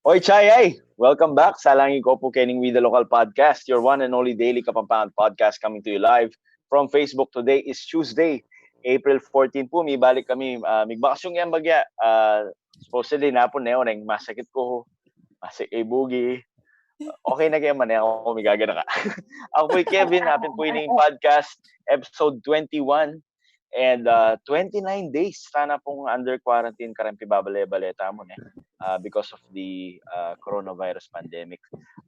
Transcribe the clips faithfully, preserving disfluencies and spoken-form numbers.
Oy, Chay, ay! Welcome back. Salangi ko pu kening We The Local Podcast, your one and only daily Kapampangan podcast coming to you live from Facebook. Today is Tuesday, April fourteen pu. Mibalik kami, ah, migbakasyun keng bagya. Ah, supposedly, napun ne, oreng masakit ku, masakit keng bugi. Okay na kaya man, eh, ako, migaga na ka. Ako pu'y Kevin, atin pu ining podcast, episode twenty-one. And, uh, twenty-nine days tana pung under quarantine kareng pibabale-bale tamu, ne, uh, because of the, uh, coronavirus pandemic.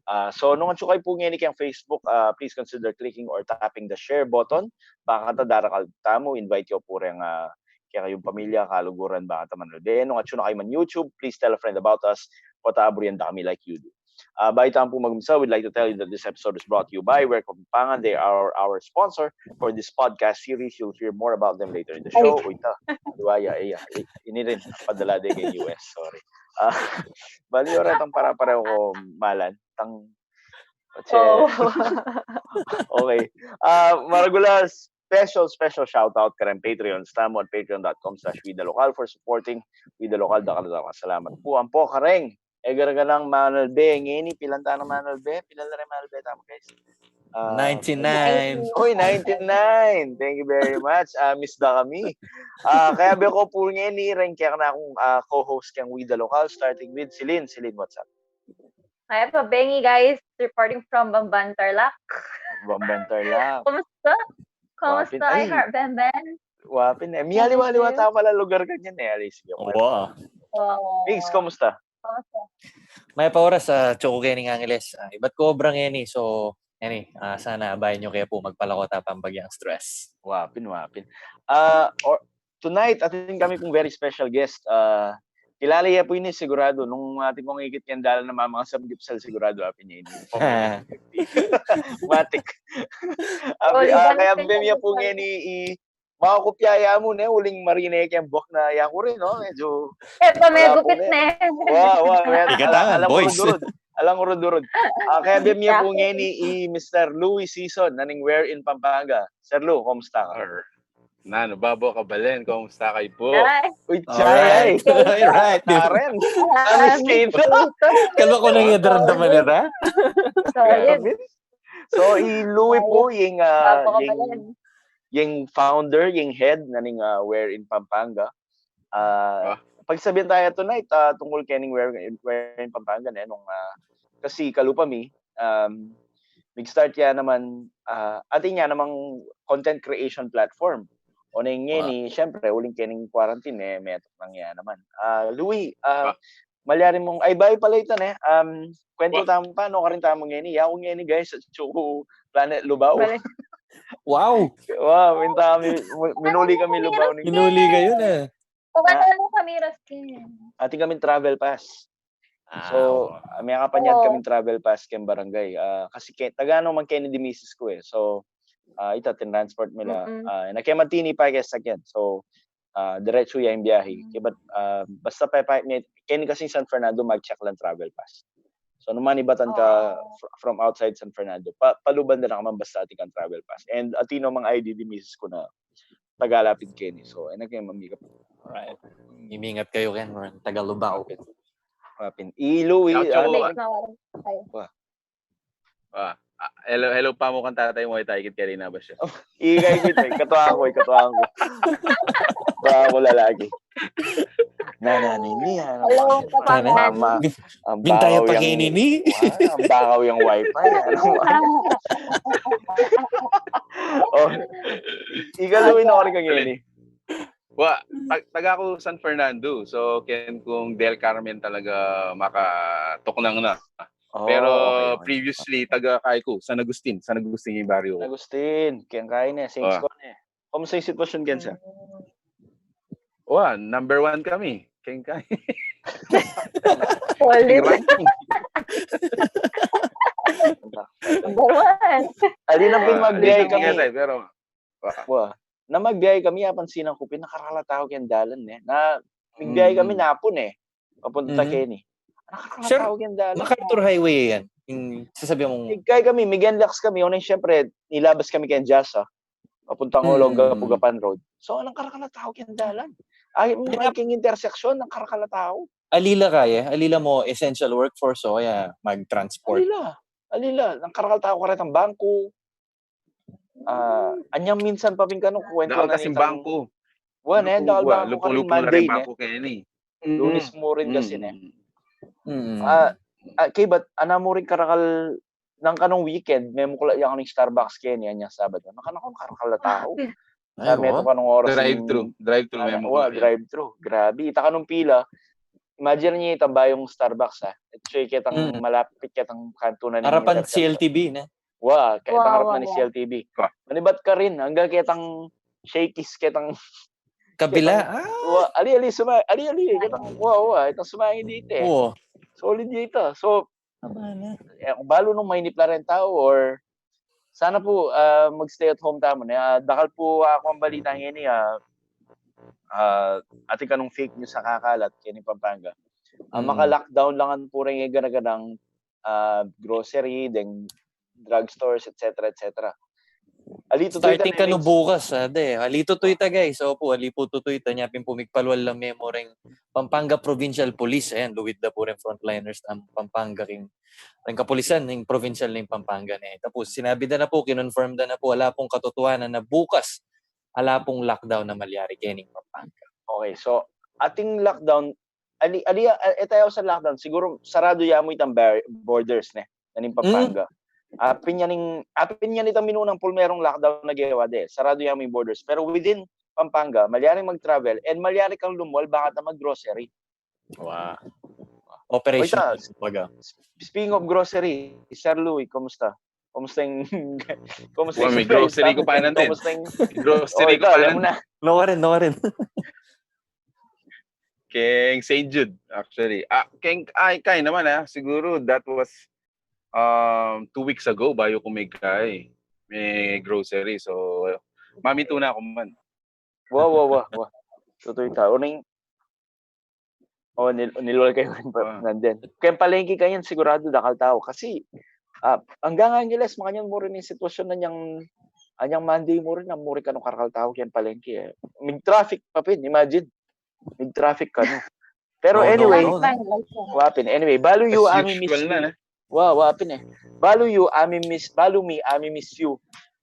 Uh, so, nung atsu kayu pu ngeni keng Facebook, uh, please consider clicking or tapping the share button. Bakanta darakal tamu, invite yu pu reng, uh, kekayung pamilya, kaluguran, bakanta manalbe. Nung atsu na kayu man YouTube, please tell a friend about us. Pota aburian da kami like you do. Uh, bayu tamu pu magumisa, we'd like to tell you that this episode is brought to you by Where Kapampangan. They are our sponsor for this podcast series. You'll hear more about them later in the show. Uy, ta. Liwaya, iya. I-, ini rin, padala de keng U S, sorry. Ah, bali, ora tang para-pareho ko malan. Tang, okay. Ah, maragul a special, special shout out kareng Patreons tamu at patreon dot com slash We The Local for supporting We The Local. Dakal-dakal a salamat pu ampo kareng e, garaganang manalbe ngeni, pilan tana manalbe? Pilan la reng manalbe tamu, guys? Ah, ninety-nine. Uy, ninety-nine. Thank you very much. Ah, miss da kami. Ah, kayabe ku pu ngeni reng kekang, ah, co-host keng We The Local, starting with Celine. Celine, what's up? Hi, pa Bengi, guys. Reporting from Bamban, Tarlac. Bamban, Tarlac. Kumusta? Kumusta, I Heart Bamban? Wapin, eh. Miyaliwa-liwa tamu pala lugar kanyan, eh. Alis, wow. Migs, kumusta? Kumusta? Mayap a oras, ah, atsu ku kening Angeles. Ah, ibat ku obra ngeni, so, ngeni, ah, sana abayan yu ke pu, magpalako ta pang bagyang stress. Wapin, wapin. Ah, or, tonight, atin kami pung very special guest. Ah, kilala ye pu ini sigurado, nung atin kung ikit keng dalan na mamangasam gipsal, sigurado apin ye ini. Matik. Abi, ah, kayabe mi ya pu ngeni i, makukupya ya mu, ne, uling marine keng buak na yaku rin, no? Medyo, e, pa, megupit, ne. Wa, wa, alang urud-urud. Alang urud-urud. Ah, kayabe mi ya pu ngeni i Mister Louie Sison, na ning Where in Pampanga. Sir Lou, kumusta ka? Nanu, babo, kabalen, kumusta kayu pu? Uy, Chay! Alright. Karen! Amis kito! Kalma ku nang iya daramdaman nita. Solid. So, i Louie pu, yung, ah, Babo, yung, kabalen. Yung founder, yung head na ning, ah, Where in Pampanga. Ah, pagsabian taya tonight, ah, tungkul kening Where, Where in Pampanga, ne, nung, ah, kasi kalupa mi, um, mig-start ya naman, ah, atin ya namang content creation platform. O na ngeni, syempre, uling kening quarantine, eh, metok nang ya naman. Ah, Louie, ah, malyari mung, ay, bayu pala ita, ne, um, kwentu tamu pa, no, karin tamu ngeni, yaku ngeni, guys, atsu ku Planet Lubao. Bale. Wow! Wow, minta kami, mu-, minuli kami Lubao ni. Minuli kayu, ne. Pagkatalo kami, Raskin. Atin kaming travel pass. So, ah, may kapanyad kaming travel pass keng barangay. Ah, kasi ke, taga ano man keni di misis ku, eh. So, ah, ita, tinransport mi la. Mm-mm. Ah, na kaya man tinipa kaya sakyan. So, ah, diretso ya ing biyahe. Kaya bat, ah, basta pa, pa, may, keni kasi San Fernando, mag-check lang travel pass. So, nung manibatan ka Oh. fr-, from outside San Fernando, pa, paluban da na ka man basta atin kang travel pass. And atin no mang I D di misis ku na taga lapid keni. So, e na kaya mamikap. Right. Imingat kayu, ken, taga Lubao, ken. Wapin. I Louie, Yaku, ano, tsaka, Next na wala. Ay. Ah, ah, hello, hello pa mu kang tatay mu, ita, ikit keri na ba siya? Ikay, ikit, ikatuan ku, ikatuan ku. Ba ku lalaki. Na, na, nini, ano, Hello, Papa mama, Manny. ang Bintaya bakaw pa yang, keni ni. Wa, ang bakaw yang wifi, ano. Oh, ika, Louie, no, ka ngeni. Wa, tag-, taga ku San Fernando. So, ken kung Del Carmen talaga makatuknang na. Oh, Pero okay, okay. Previously, taga kay ku, San Agustin. San Agustin ing baryo ku. San Agustin, keng kay ne, same Ah. score ne. Kumusta ing sitwasyon keng, sir? Wa, number one kami. Keng kay. Solid. Ranking. Number one. Ali nang Ah, pinagbiyahe hindi kami. kami, pero, wa. Wa. Na magbiyahe kami, apansinan ku pin, nakarala tau keng dalan, eh. Na, magbiyahe kami Mm. napun, eh. Papunta Mhm. keni. Nakarala Sir, tau keng dalan. MacArthur Highway yan. Yung sasabihan mong Kay kami, mig-N-LEX kami. Una, siyempre, nilabas kami keng Jasa. Papuntang Mm. Olongapo, Gapan Road. So, anong karakala tau keng dalan? Ay, mu king intersection, nangkarakal a tau. Ali la kaya, ali la mu essential workforce o kaya mag-transport. Ali la, ali la, nangkarakal a tau karetang bangku. Ah, anyang minsan pa pin kanu, kuwentu na nitang bangku. Wa, ne, dakal bangku karin, Monday ne. Lunes mu rin kasi ne. Ah, kaybat, ana mu rin karakal nang kanung weekend, memuklat ya kanu king Starbucks keni, anyang Sabado. Nakarakal a tau. Ay, metung kanung oras, drive-thru. Drive-thru, memuklat. Drive-thru. Grabe, ita kanung pila. Imagine ye itang bayung Starbucks, ha. Ito ketang malapit ketang kantu na ning arapan C L T B, ne? Wa, ketang arapan na ni C L T B. Manibat karin, anggang ketang Shakey's, ketang kabila. Wa, ali, ali, suma, ali, ali, ketang, wa, wa, itang sumangin dito, eh. Solid dito. So, eh, kung balu nung mainip la rin tau or sana pu, ah, mag-stay at home tamu, ne? Ah, dakal pu, ah, akung balita ngeni, ah, ah, atin kanung fake news a kakalat keni Pampanga. Ah, maka-lockdown la ngan pu rin ing gana-ganang, ah, grocery, deng drugstores, et cetera, et cetera. Ali tutuy ta, starting kanu bukas, ah, de. Ali tutuy ta, guys. Opu, ali pu tutuy ta, nya pin pu migpalual la memo reng Pampanga Provincial Police, ayan, luid da pu reng frontliners nang Pampanga king, reng kapulisan ning provincial ning Pampanga, ne. Tapos sinabi da na pu, kinonfirm da na pu, ala pung katotohanan na bukas, ala pung lockdown a malyari keni king Pampanga. Okay, so, ating lockdown, ali, ali, ah, e tamu sa lockdown, siguru saradu ya mu itang bar-, borders, ne, na ning Pampanga. Apin ya ning, apin ya nitang minunang pulmerung lockdown a gewa de, saradu ya mu ing borders. Pero within Pampanga, malyari mag-travel and malyari kang lumual, bang kata mag-grocery. Wow. Operation, kumbaga. Speaking of grocery, Sir Louie, kumusta? Kumusta ing, kumusta ing grocery ku pa natin? Kumusta ing grocery ku pa natin? No ka rin, no ka rin. Keng Saint Jude, actually. Ah, keng, ay, kaya naman, ah. Siguro that was, um, two weeks ago, bayu ku migkai, may grocery. So, mamintu na ku man. Wa, wa, wa, wa. Tutuy ta. Uling, o, nil-, nilwal kayu rin pa, nandyan. Keng palengke kanyan, siguradu dakal tau. Kasi, ah, anggang Angeles, makanyan mu rin ing sitwasyun na anyang, anyang Monday mu rin, a mu rin kanu karakal tau keng palengke, eh. Mig-traffic pa pin, imagine. Mig-traffic kanu. Pero anyway, wa pin. Anyway, balu yu, ami miss mi. Wa, wa pin, eh. Balu yu, ami miss, balu mi, ami miss yu.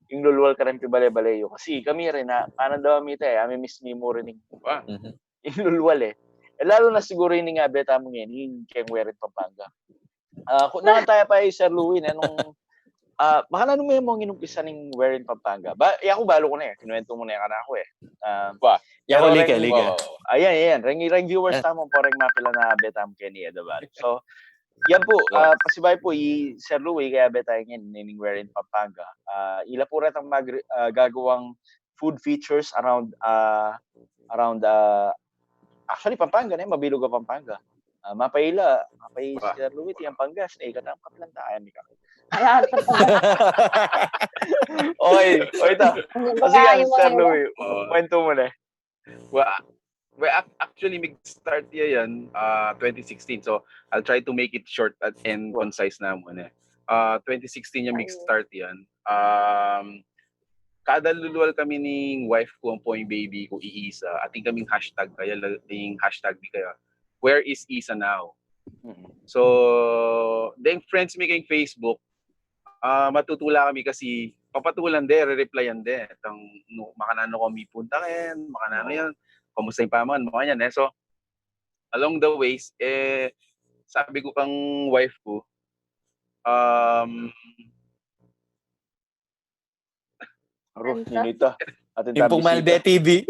Ing lulwal karin pibale-bale yu. Kasi kami rin, a, kanan da mi ita, eh, ami miss mi mu rin ing lulwal, eh. E, lalu na siguru ini ing abe tamu ngeni, ing keng Wherein Pampanga. Ah, kung nangan taya pa, eh, Sir Louie, ne, nung, ah, makananu me mung inumpisa ning Wherein Pampanga? Ba, ya ku, balu ku na, eh. Kinuwentu mu na ya kanaku, eh. Ah, wa, ya ku, pero like, reng, like. Ayan, ayan. Reng, reng viewers tamu, pu reng mapilan a abe tamu keni, eh, diba? So, yan pu, ah, pasibayu pu, i Sir Louie, kaya abe tamu ngeni ning Wherein Pampanga. Ah, ila pu retang mag-, ah, gagawang food features around, ah, around, ah, actually, Pampanga, ne, mabilug a Pampanga. Ah, mapaila, mapaila, Sir Louie, tiyan Pangasinan, e, katamu kapilan ta, ayan, ika. Ayan. Oy, oy, ta. Kasi yan, Sir Louie, kwentu mu na. Well, well, ac-, actually, mig-start ya yan, ah, twenty sixteen. So, I'll try to make it short at, and concise namu, eh. Ah, twenty sixteen ya mig-start yan. Um, kada lulwal kami ning wife ku ampo ing baby ku, i Isa, atin kaming hashtag, kaya la-, ing hashtag mi kaya, "Where is Isa now?" So, deng friends mi keng Facebook, ah, matutula kami kasi papatulan de, re-replyan de. Tang, nu-, makananu kami punta ken, makananu yan, kamusta ing pamangan, makanyan, eh. So, along the ways, eh, sabi ku kang wife ku, um, Aro, ninu ita? Atin tabi Malbe T V.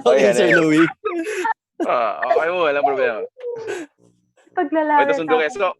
Okay, Sir Louie. Ah, okay, walang problema. Paglalaro. So,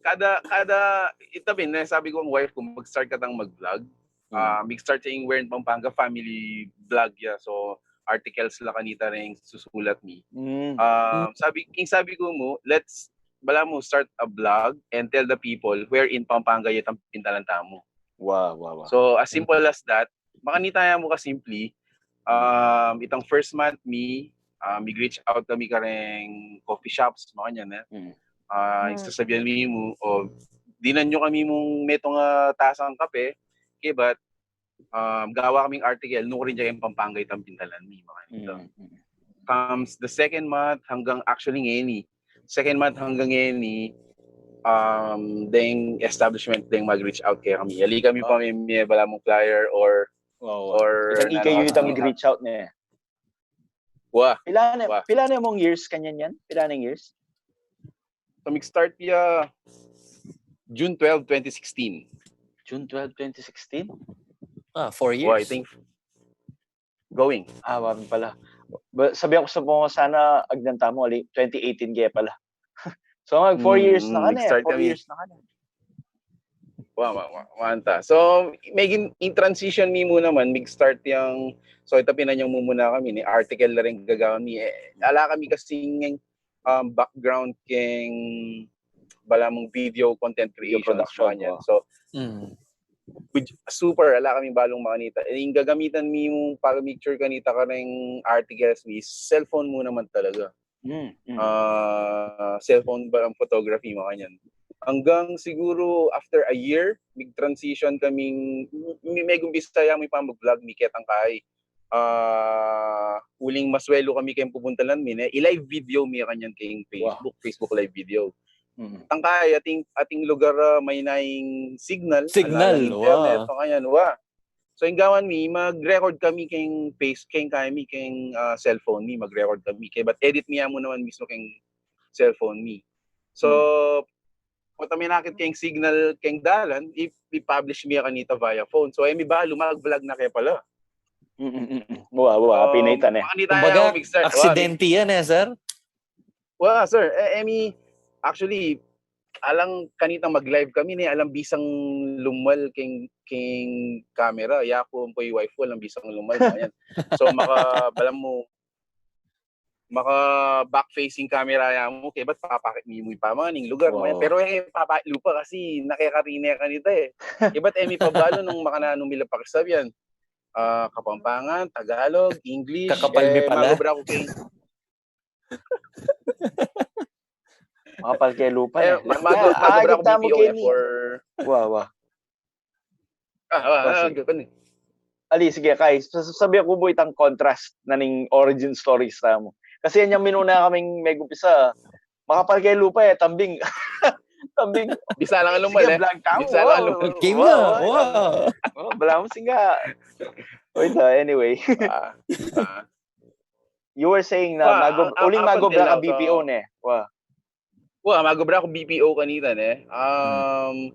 kada, kada, ita pin, eh, sabi ku kang wife ku, mag-start katang mag-vlog. Ah, mig-start ya ing Wherein Pampanga family vlog ya. So, articles la kanita ring susulat mi. Ah, sabi, ing sabi ku mu, let's, balamu start a vlog and tell the people Wherein Pampanga ya itang pintalan tamu. Wa, wa, wa. So, as simple as that, makanita ya mu kasimple, um, itang first month mi, ah, mig-reach out kami kareng coffee shops, makanyan, eh. Ah, ing sasabian mi mu, o, dinan yu kami mung metung a tasang kape, kaybat, um, gawa kaming article, nukarin ya ing Pampanga itang pintalan mi, mga ito. Comes the second month, hanggang actually ngeni. Second month hanggang ngeni, um, deng establishment deng mag-reach out kekami. Ali kami pa may, may bala mung flyer or, Wow. or Itang ikayu itang reach out ne. Wa. Pila na, pila na mung years kanyan yan? Pila na years? So, mig-start ya June twelve, twenty sixteen. June twelve, twenty sixteen? Ah, four Wa, I years. think going. Ah, wa pala. Ba, sabi ku sa pungo sana agdan tamu, ali, twenty eighteen kaya pala. So, mag four years na ka Mm, na eh. start Four kami. Years na ka na. Wa, wa, wa, wa, anta. So, megin in transition mi mu naman, mig-start yang, so, ita pinanyang mumuna kami, ni article na rin gagawan mi. Eh, ala kami kasing, um, background keng bala mung video content Video creation, production, mga yan. wa. So, Mm. which, super, ala kami balung makanita. Eh, yung gagamitan mi mu para picture kanita kareng articles mi, cellphone mu naman talaga. Mm, mm. Ah, cellphone ba ang photography, mga yan. Hanggang siguro after a year, mig-transition kaming, mi-, megumpisa ya mi pa mag-vlog, mi ketang kay, ah, uling maswelo kami keng pupuntalan mi, ne? I-live video mi kanyan keng Facebook, Facebook live video. Mm. Tangkay, ating, ating lugar, ah, may naing signal, Signal, ala internet, wa. Kanyan, wa. So, yung gawan mi, mag-record kami keng face, keng kaya mi, keng, ah, cellphone mi, mag-record kami. Kaya, but edit mi mu naman mismo keng cellphone mi. So, pota mi nakit keng signal, keng dalan, i-, i-publish mi kanita via phone. So, eh, mi balu, mag-vlog na kaya pala. Mm, mm, mm. Wa, wa, Um, pinita ne. Makanita Kumbaga, ya, mi-start, wa, aksidente yan eh, sir. Wa, sir. Eh, emi, actually, alang kanitang mag-live kami ne, alang bisang lumal keng, keng camera. Yaku, ampo yung wife ku, alang bisang lumal, mga yan. So, maka, bala mu, maka back-facing camera ya mu, kaya ba't papakit mi mu pa man ing lugar, mga yan. Wow. Pero, eh, papa, lupa kasi nakekarine kanita eh. Kaya ba't, eh, mi pabalu nung makananu mi la pakisabyan. Ah, Kapampangan, Tagalog, English, Kakapal mi eh, pala. Magobra ku keng Makapal kaya lupa Eh, ne. ma-, Kaya, mag-, mag-, agit mag-, tamu B P O keni. For, Wa, wa. ah, ah, Kasi ah, ganun eh. Ali, sige, kay, sa-, sabi ku bu itang contrast na ning origin stories tamu. Kasi yan yung minuna kaming megumpisa. Makapal kaya lupa eh, tambing. Tambing. Bisa lang ang lumal Sige, eh. vlog tamu. Bisa lang ang Wa, lumal. Game wa, na. wa, Wa. wa, bala mu singa. Wait, ah, anyway. Ah, ah. You were saying na Wa, mago-, up, up, uling up magobra until ka now, B P O so, ne. Wa. Wa, magobra ku B P O kanita ne. Um,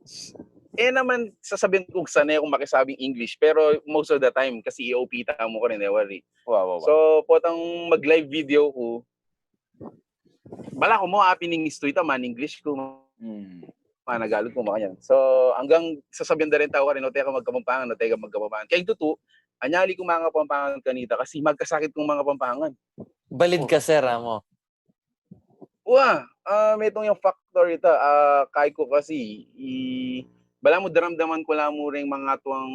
s-, eh naman, sasabihin kung sanay akong makisabing English, pero most of the time, kasi E O P tamu karin eh, wari. Wa, wa, wa. So, potang mag-live video ku, bala ku mu, apining istuita, man English ku, Mm. man Tagalog ku, mga yan. So, hanggang sasabihan da rin tau karin, "O, teka, magkapampangan, o, teka, magkapampangan." Kaya tutu, anyali ku mga Kapampangan kanita kasi magkasakit kung mga Kapampangan. Balid ka, sir, amo. Wa, ah, metung yang factor ita, ah, kay ku kasi, i-, bala mu daramdaman ku la mu ring mga tuang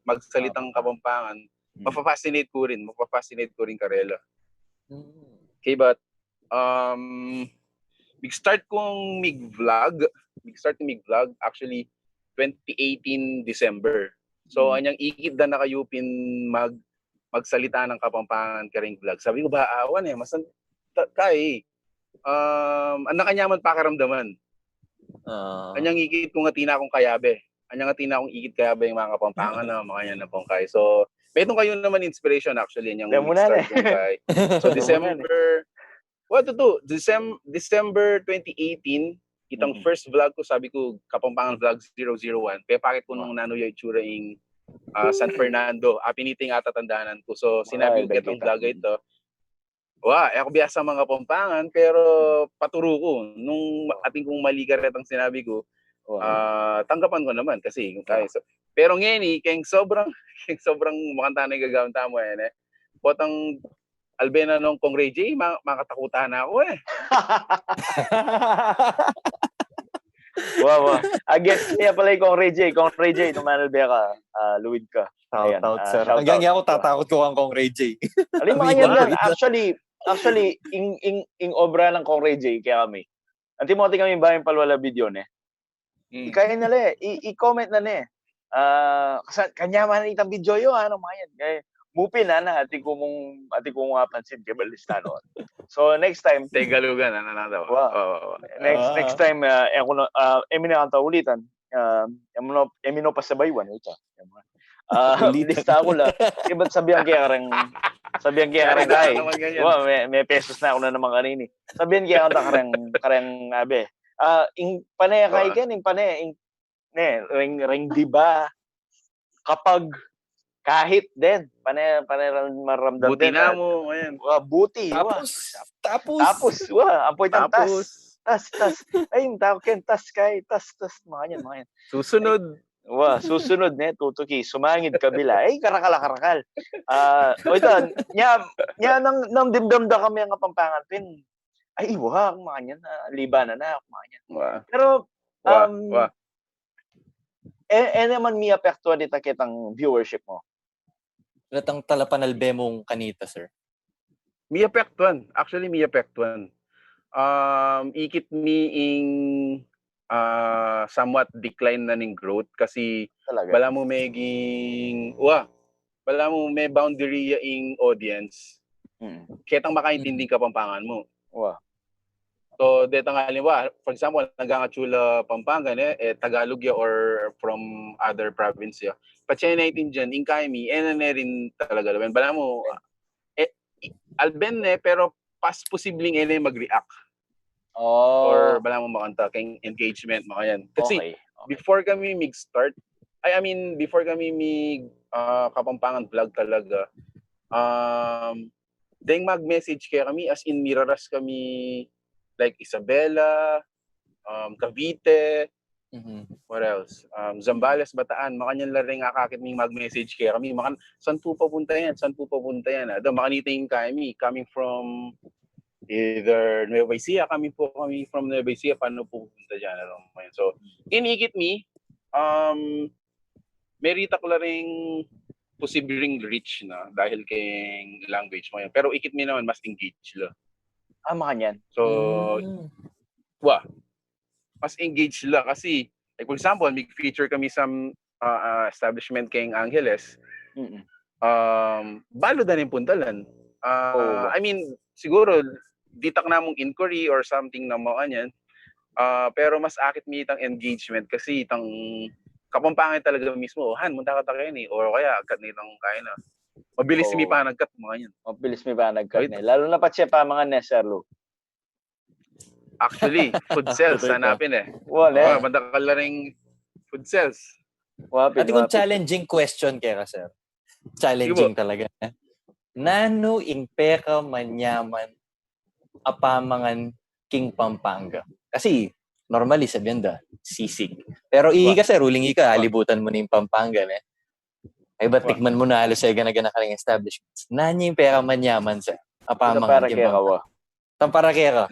magsalitang Kapampangan, Mm. mafa-fascinate ku rin, mafa-fascinate ku rin karela. Mm. Okay, but, um, mig-start kung mig-vlog, mig-start kung mig-vlog, actually, twenty eighteen December. So, Mm. anyang ikit da na kayu pin mag-, magsalita ng Kapampangan karing vlog. Sabi ku, "Ba, awan eh, mas an-, ta-, kay, um, ang nakanyaman pakiramdaman." Ah. Anyang ikit kung atin akong kayabe. Anyang atin akong ikit kayabe yung mga Kapampangan na, mga yan na pong kay. So, metung kayu naman inspiration actually, anyang Kaya muna start na. Kung kay. So, Kaya muna December, what to do? Decem-, December twenty eighteen, itang Mhm. first vlog ku, sabi ku, Kapampangan Vlog zero zero one. Pepakit ku Wow. nung nanu ya itsura ing, ah, San Fernando. Apiniting ata tandanan ku. So, sinabi Ay, ku, ketang kita. Vlog ito. Wa, eh, aku biasa mga Kapampangan, pero paturu ku. Nung atin kung mali karetang sinabi ku, Wa. ah, tanggapan ku naman kasi, Wa. ay, so, pero ngeni, keng sobrang, keng sobrang makanta na yung gagawin tamu, eh, ne? Potang Albena nung Kong Ray J, ma-, makatakutan na aku, eh. Wa, wa. Ah, guest niya pala yung Kong Ray J. Kong Ray J, nung manalbe ka, ah, luid ka. Shout Ayan, out, ah, sir. shout Hanggang out. Niya ako tatakot ku kang Kong Ray J. Alam mo, Hindi yan, ko yan. nakita. Actually, actually, ing, ing, ing obra ng Kong Ray J, kaya kami. Antimo ti kami ba yung palwala video, ne? Mm. Ikaya na le, i-, i-comment na ne. Ah, kasi kanyaman itang video yu, ano, mga yan. Kaya, mupin, ana, atin ku mung, atin ku mung apansin keng balista no. So, next time, Tegalugan, ana na daw. Wa. Wa, wa, wa. Next, next time, ah, e ku na, ah, e mi na kanta ulitan. Ah, e mi no, e mi no pasabaywan, ita. Ah, lista ku la. Ibat sabian ke kareng, sabian ke kareng, ay. Wa, me, me pesos na ku na naman kanini. Sabian ke kanta kareng, kareng, abe. Ah, ing pane kay ken, ing pane, ing ne, reng, reng di ba? Kapag, kahit din, pane, pane maramdam din, ah, buti na mu, ayan. Wa, buti, wa. Tapos, tapos. Tapos, wa, ampo itang tas. Tapos. Tas, tas. Ay, ing tau ken, tas kay, tas, tas, mga yan, mga yan. Susunod. Wa, susunod ne, tutuki, sumangid kabila. Ay, karakal, karakal. Ah, o ita, nya, nya nang, nang dimdam da kami ing Kapampangan pin. Ay, wa, mga yan, ah, libanan na, mga yan. Wa. Pero, wa, um, wa. E, e naman miapektuan dita ketang viewership mu? Datang talapanalbe mung kanita, sir. Miapektuan. Actually, miapektuan. Um, ikit mi ing, ah, somewhat decline na ning growth kasi talaga? Balamu meging, wa, balamu me boundary ya ing audience. Mm. Ketang makaintindi ing Kapampangan mu. Wa. So, detang halimbawa, for example, nag-aangatu la Pampanga, ne, e Tagalog ya or from other province ya. Patse ne itin diyan, ing kaya mi, e na ne rin talaga lawen. Balamu, e, i-, alben ne, pero pas posibleng e ne mag-react. Oh. Or balamu makanta keng engagement, mga yan. Kasi, okay, okay, before kami mig-start, ay, I mean, before kami mig, ah, Kapampangan vlog talaga, um, deng mag-message kekami, as in, miraras kami, like, Isabela, um, Cavite, mhm, what else? Um, Zambales, Bataan, makanyan la rin akakit ming mag-message kekami. Makan, "San pu papunta yan? San pu papunta yan?" Ada, makanita ing kami, coming from either Nueva Ecija, coming pu kami from Nueva Ecija, paano pu papunta diyan? Alam mo yun. So, inikit mi, um, merita ku la ring posibleng reach na dahil keng language mo yan. Pero ikit mi naman, mas engaged la. Ah, makanyan. So, mm, wa, mas engaged la kasi, like, for example, mig-feature kami sa, ah, ah, establishment keng Angeles, mm-mm, um, balu da ning puntalan. Ah, oo, I mean, siguro, ditak na mung inquiry or something na makanyan. Ah, pero mas akit mi itang engagement kasi itang Kapampangan talaga mismo, "O, han, munta kata keni," or kaya, "Agkat na itang kaya na." Mabilis mi, oo, panagkat, makanyan. Mabilis mi panagkat, wait, ne. Lalo na patse pamangan, ne, Sir Lou. Actually, food sales, tuloy pa, hanapin, e. Wa, ne? Ah, madakal na ring food sales. Wa, pin, atin kung wa, pin, challenging question keka, sir. Challenging, sige po, talaga, e. Nanu ing pekamanyaman a pamangan king Pampanga? Kasi, normally, sabian da, sisig. Pero ika, wa, sir, uling ika, wa, alibutan mu na ing Pampanga, ne? Ay, ba't, wa, tikman mu na halos e gana-gana karing establishments? Nanu ing pekamanyaman, sir, a pamangan king Pampanga? Itang para keka, wa. Itang para keka.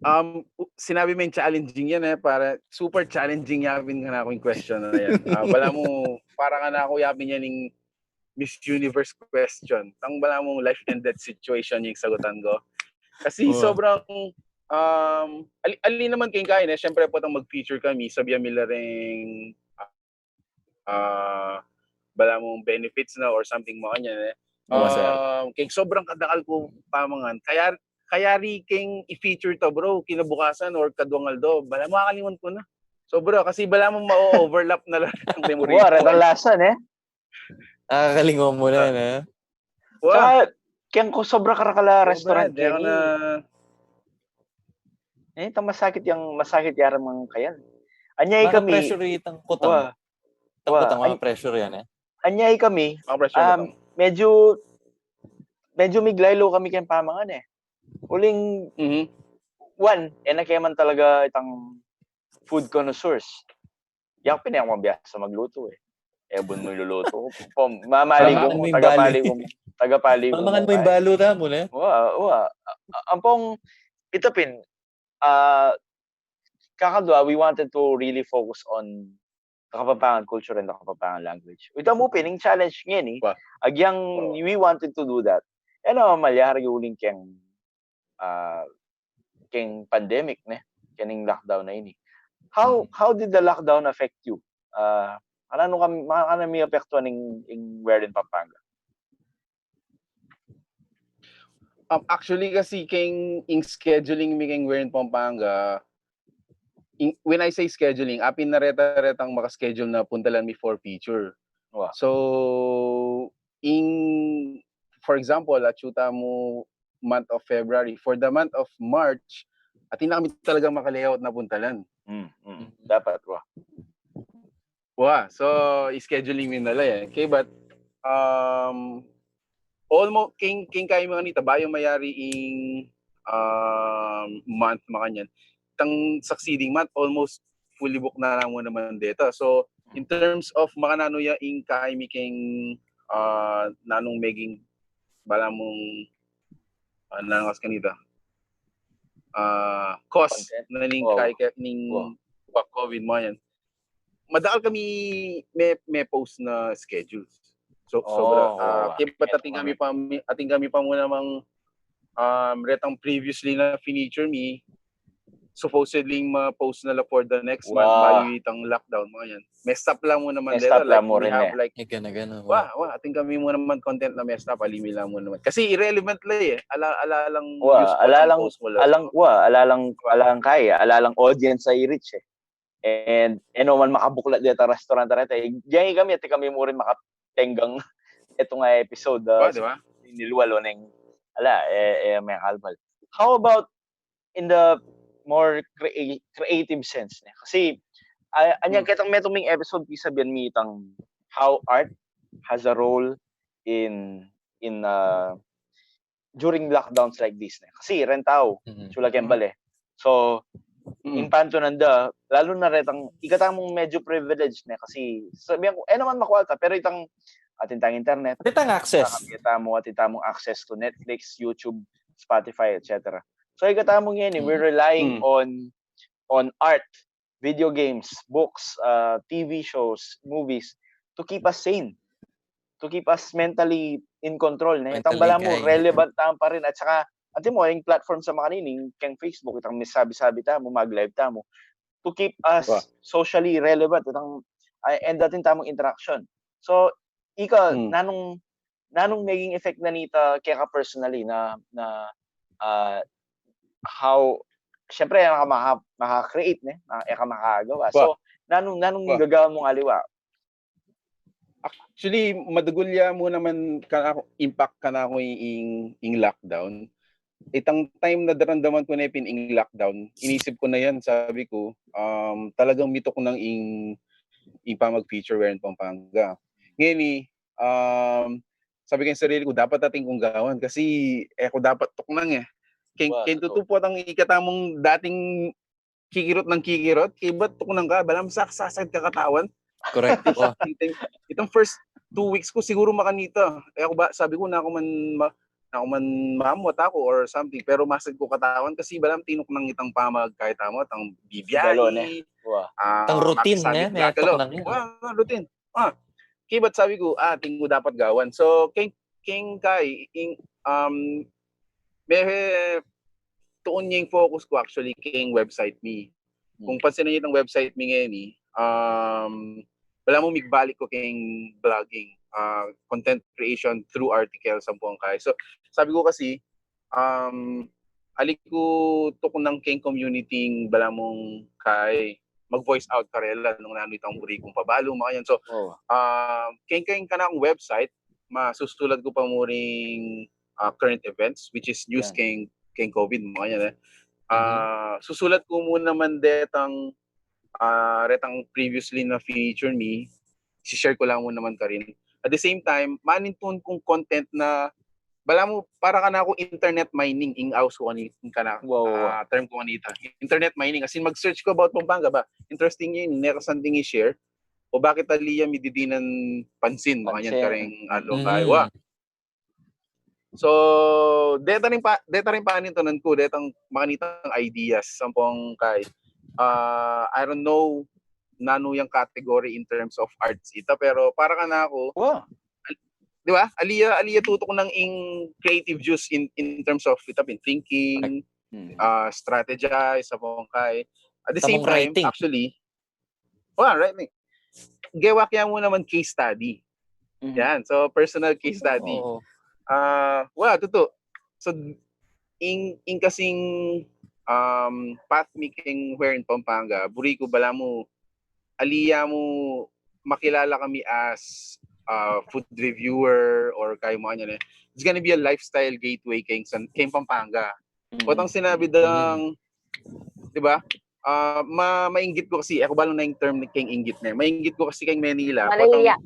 Um, u-, sinabi mu ing challenging yan, e, para super challenging yapin kanaku ing question na yan. Ah, balamu, para kanaku yapin yan ing Miss Universe question. Tang balamu life and death situation ing sagutan ku. Kasi, oo, sobrang, um, ali, ali naman keng kaya, e, siyempre, potang mag-feature kami, sabian mi la ring, ah, balamu benefits na or something makanyan, e. Oo, sir. Um, keng sobrang kadakal kung pamangan, kaya, kayari keng i-feature ta, bro, kinabukasan or kaduang aldo, balamu kakalinguan ku na. Sobra, kasi balamu ma-overlap na la ring memory. Wa, point. Reta lasa, e. Kakalinguan mu na, e. Wa. Saka, keng ku sobra karakal a restaurant, sobra, di keni. Ako na. E, itang masakit yang, masakit yang aramang kayan. Anyay kami. Maka-pressure itang kutang. Wa. Itang, wa, kutang, an-, maka-pressure yan, e. Anyay kami, maka-pressure, um, kutang. Medyo, medyo miglaylo kami keng pamangan, e. Uling, mhm, one, e na keman talaga itang food connoisseurs. Yak pin e ku mabiasa magluto, e. E, bun mu luluto. Pom, mamaligo mu, tagapaligo mu, tagapaligo mu, pamangan mu ing balu tamu, ne? Wa, wa. A-, a-, ampong, ita pin, ah, kakadwa, we wanted to really focus on the Kapampangan culture and the Kapampangan language. Ita mu pin, ing challenge ngeni, wa, agyang, wa, we wanted to do that. E na malyari uling keng ah, keng pandemic, ne? Kening lockdown a ini. How, mm, how did the lockdown affect you? Ah, Ano, ano kami, ano mi apektuan ing, ing Wherein Pampanga? Um, actually kasi keng ing scheduling mi keng Wherein Pampanga, in, when I say scheduling, apin na reta-retang maka-schedule na puntalan mi for feature. Wa. So, in, for example, atyu tamu month of February. For the month of March, atin na kami talaga maka-layout na puntalan. Mm, mm. Dapat, wa. Wa, so, scheduling mi na la yan. Okay, but, um, almost, king, king kaya makanita, bayu mayari ing, um, month, makanyan. Itang succeeding month, almost fully book na la mu naman deta. So, in terms of makananu ya ing kaya mi king, uh, nanung meging, bala mung, uh, nanung kas kanita. Uh, cost Content? Na ning Wa. Kaya, ning Wa. Wa, COVID, makanyan. Madakal kami me, me post na schedules. So, Oh, sobra, wa, ah, wa. Kaya ba't atin kami pa, atin kami pa mu namang, um, retang previously na finiture mi, supposedly ma-post na la for the next month, Wa. Bayu itang lockdown, makanyan. Messed up la mu naman Messed deta, up la like, mu we rin, have, eh. like, Ika na gana. wa, wa, atin kami mu naman content na messed up, ali mi la mu naman. Kasi irrelevant la, eh. Ala, ala lang Wa, useful ala ang lang, post mu la. alang, wa, ala lang, Wa. Alang kaya, ala lang audience a i-reach, eh. And, and no man makabuklat deta restaurant reta, eh. Diyan kami, atin kami mu rin makatenggang eto nga episode, uh, Wa, di ba? Nilwal o neng, ala, eh, eh, may kalmal. How about in the more crea-, creative sense, ne? Kasi, ah, anyang Hmm. ketang metung ming episode, pisabian mi itang how art has a role in, in, uh, during lockdowns like this, ne? Kasi rentau, Mhm. sula keng bale. So, Mm. in panto nanda, lalu na retang, ika tamung medyo privileged, ne? Kasi, sabihan ku, eh, naman makwalta, pero itang, atin tang internet, Atin tang access. Ika tamu, atin tamung access to Netflix, YouTube, Spotify, et cetera. So, ika tamu ngeni, we're relying Mm. on, on art, video games, books, uh, T V shows, movies, to keep us sane, to keep us mentally in control, ne? Itang Mentally bala mu, kaya. Relevant tamu pa rin. At saka, atin mu, ing platform sa makanini, keng Facebook, itang misabi-sabi tamu, mag-live tamu, to keep us Wa. Socially relevant, itang, ay, and atin tamung interaction. So, ika, Hmm. nanung, nanung maging effect na nita keka personally na, na, ah, how, syempre, eka maka-, maka-create, ne? Ah, eka makagawa. So, Wa. Nanung, nanung Wa. gagawa mung aliwa? Actually, madugul ya mu naman kanaku, impact kanaku ing, ing lockdown. Itang time na daramdaman ku ne pin ing lockdown, inisip ku na yan, sabi ku, um, talagang mituknang ing, ing pamag-feature Wherein Pampanga. Ngeni, um, sabi ku king sarili ku, dapat atin kung gawan kasi e ku dapat tuknang e. Keng, Wa, keng totoo. Tutu pu, itang ika tamung dating kikirot nang kikirot, kaybat tuknang ka, balamu saksakit ka katawan. Correct. Wa. Itang, itang first two weeks ku siguru makanita. E ku ba, sabi ku, naku man, ma-, naku man mamot aku or something. Pero masakit ku katawan kasi balamu tinuknang itang pamagkayat mu, itang bibiyahe, Galo, ne? Wa. ah, Itang routine, makisabit ne? May gagalo. tuknang yan. Wa, routine. Ah, kaybat sabi ku, ah, atin ku dapat gawan. So, keng, keng kay, ing, um, me-, tuun ya ing focus ku actually keng website mi. Hmm. Kung pansinan yu itang website mi ngeni, um, balamu migbalik ku keng blogging, ah, content creation through articles, ampong kay. So, sabi ku kasi, um, ali ku tuknang keng community, balamu kay mag-voice out karela nung nanu itang buri kung pabalu, makanyan. So, Oh. ah, keng, keng kanakung website, masusulat ku pa mu ring, ah, current events, which is news Yan. keng, keng COVID, makanyan, e. Ah, susulat ku mu naman detang, ah, retang previously na feature mi, si-share ku la mu naman karin. At the same time, manintun kung content na, balamu, para kanaku internet mining, ing aus ku kani-, ing kana-, Wa, wa, wa. ah, term ku kanita. Internet mining, as in mag-search ku about Pampanga ba, interesting yu, meron ka something i-share, o bakit ali ya mididinan pansin, makanyan, Pansin. Kareng, ah, Mm. lokal. Wa. So, deta rin pa, deta rin panintunan ku, detang makanitang ideas, ampong kay, ah, I don't know nanu yang category in terms of arts ita, pero para kanaku, Wa. di ba? Ali ya, ali ya tutuknang ing creative juice in, in terms of ita pin thinking, Hmm. ah, strategize, ampong kay. At the same Tamung time, writing. Actually, wa, writing. gewa ke mu naman case study. Yan. So, personal case study. Ah, wala, tutu. So, ing, ing kasing, um, path mi keng Wherein Pampanga, buri ku balamu, ali ya mu makilala kami as, ah, food reviewer or kaya mu kanyan e. It's gonna be a lifestyle gateway keng San, keng Pampanga. Potang sinabi dang, di ba? Ah, ma, mainggit ku kasi, e ku balu na ing term keng inggit ne. Mainggit ku kasi keng Manila. Mariria.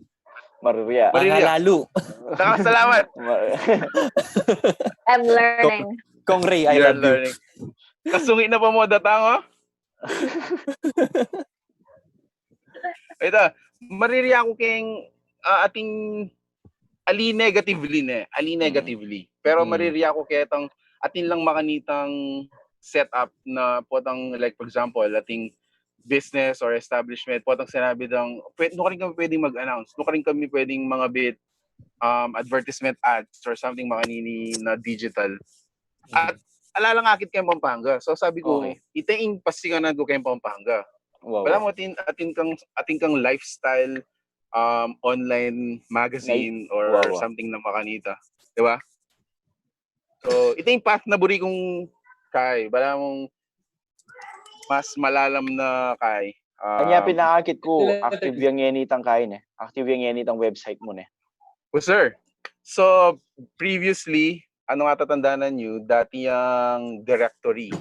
Mariria. Mariria. Salamat. I'm learning. Kong Ray, I love you. Kasungi na pa mu datang, oh. Ita, mariria ku keng, ah, atin ali negatively ne, ali negatively. Pero mariria ku ketang atin lang makanitang setup na potang, like, for example, ating business or establishment, potang sinabi dang, pwede, nu karin kami pwedeng mag-announce, nu karin kami pwedeng mangabit, um, advertisement ads or something makanini na digital. At ala lang akit keng Pampanga. So sabi ku, ita ing pasikanan ku keng Pampanga. Balamu atin, atin kang, atin kang lifestyle, um, online magazine or something na makanita. Di ba? So, ita ing path na buri kung kay, balamu mas malalam na kay. Anya, pinakakit ku, active yang ngeni itang kay ne. Active yang ngeni itang website mu ne. Well, sir. So, previously, anu, atatandanan yu, dati yang directory.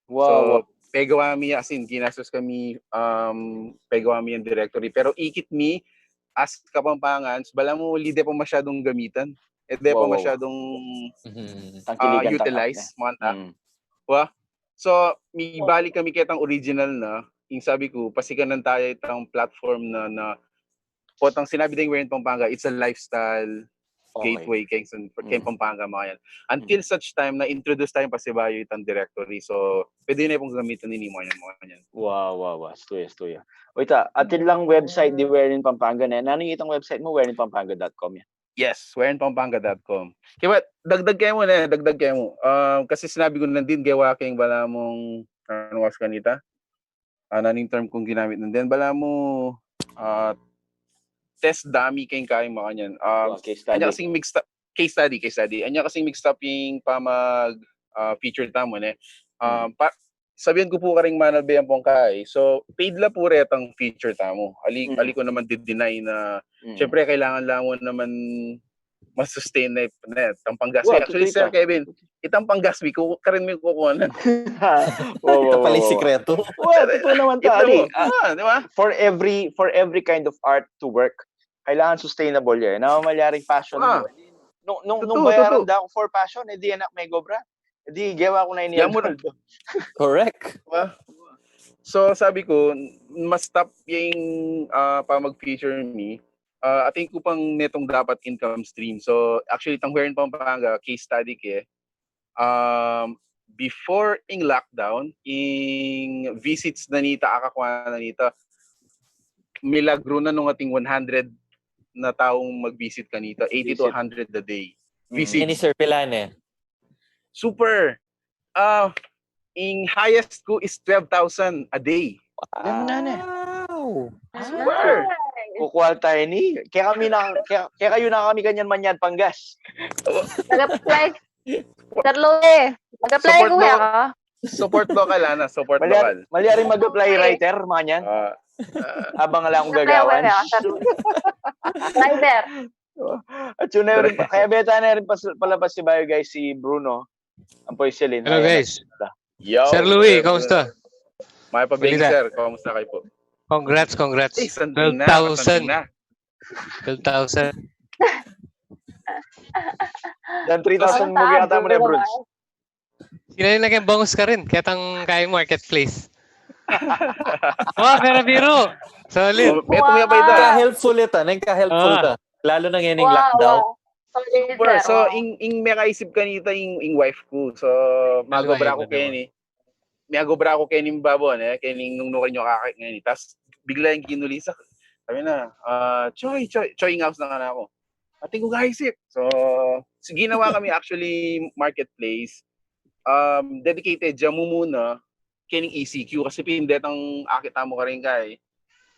So, pegawa mi, as in, ginastos kami, um, pegawa mi yang directory. Pero ikit mi, as Kapampangan, balamu, ali de pa masyadung gamitan. E de pa masyadung, ah, utilize, manta. Wa? So, mibalik kami ketang original na, ing sabi ku, pasikanan taya itang platform na, na, potang sinabi ding Wherein Pampanga, it's a lifestyle gateway keng, keng Pampanga, makanyan. Until such time na introduce taya pasibayu itang directory. So, pwede yu ne pung gamitan ini, makanyan, makanyan. Wa, wa, wa. Estuya, estuya. O ita, atin lang website di Wherein Pampanga ne. Nanu itang website mu? Wherein Pampanga dot com yan. Yes, wherein Pampanga dot com. Kaya, dagdag ke mu ne, dagdag ke mu. Um, kasi sinabi ku nandin, gewa keng balamung, anu, was kanita? Ah, nanu ing term kung ginamit nandin? Balamu, ah, test dummy keng kay, makanyan. Um, anya kasing mixed up, case study, case study. Anya kasing mixed up ing pamag, ah, feature tamu, ne? Um, pa, sabian ku pu karing manalbe ampong kay. So, paid la pu retang feature tamu. Ali, ali ku naman di-deny na, syempre, kailangan la mu naman ma-sustain na, na itang panggas. Actually, Sir Kevin, itang panggas mi, ku-, karin mi kukunan. Ita pala ing sikretu. Well, tutu naman, tali. Ah, di ba? For every, for every kind of art to work, kailangan sustainable yan. Na malyaring passion. Nung, nung, nung bayaran da ku for passion, e di anak, megobra. E di, gewa ku na ini. Correct. Di ba? So, sabi ku, ma-stop yang, ah, pamag-feature mi, ah, atin ku pang metung dapat income stream. So, actually, itang Wherein Pampanga, case study ke, um, before ing lockdown, ing visits na nita, akakua na nita, milagro na nung ating one hundred na taung mag-visit kanita, eighty to a hundred a day. Visit. Ini, sir, pila ne? Super. Ah, ing highest ku is twelve thousand a day. Wow. Super. Kukuha tayo ni. Kaya kami na, kaya, kaya kayu na kami kanyan manyad panggas. Mag-apply. Tatlo e. Mag-apply ku kaya ka. Support local, ana. Support local. Malyaring mag-apply writer, makanyan. Ah, abang lang gagawan. Writer. At yun na rin, kaya beta na rin pas-, pala pasibayu, guys, si Bruno. Ang po yung Celine. Hello, guys. Yo, Sir Louie, kamusta? May pabiling, sir. Kamusta kayo po? Congrats, congrats. Eh, sanding na, sanding na. Twelve thousand. Dan three thousand mo yata mo na, Bruce. Sila yung naging bangus ka rin. Kaya tang kaya marketplace. Wa, pero biro. Solid. Ka-helpful ita, neng ka-helpful ita. Lalo na ngeni ing lockdown. Super. So, ing, ing mekaisip kanita ing, ing wife ku. So, magobra ku keni. Magobra ku keni babo, ne? Keni nung nukan yu kakit ngeni. Tas, bigla yang kinulisak. Sabi na, ah, Choy, Choy, Choy, ing awas na nga na aku. Atin ku kaisip. So, ginawa kami actually marketplace. Um, dedicated ya mu muna kening E C Q kasi pin detang akit tamu karin kay.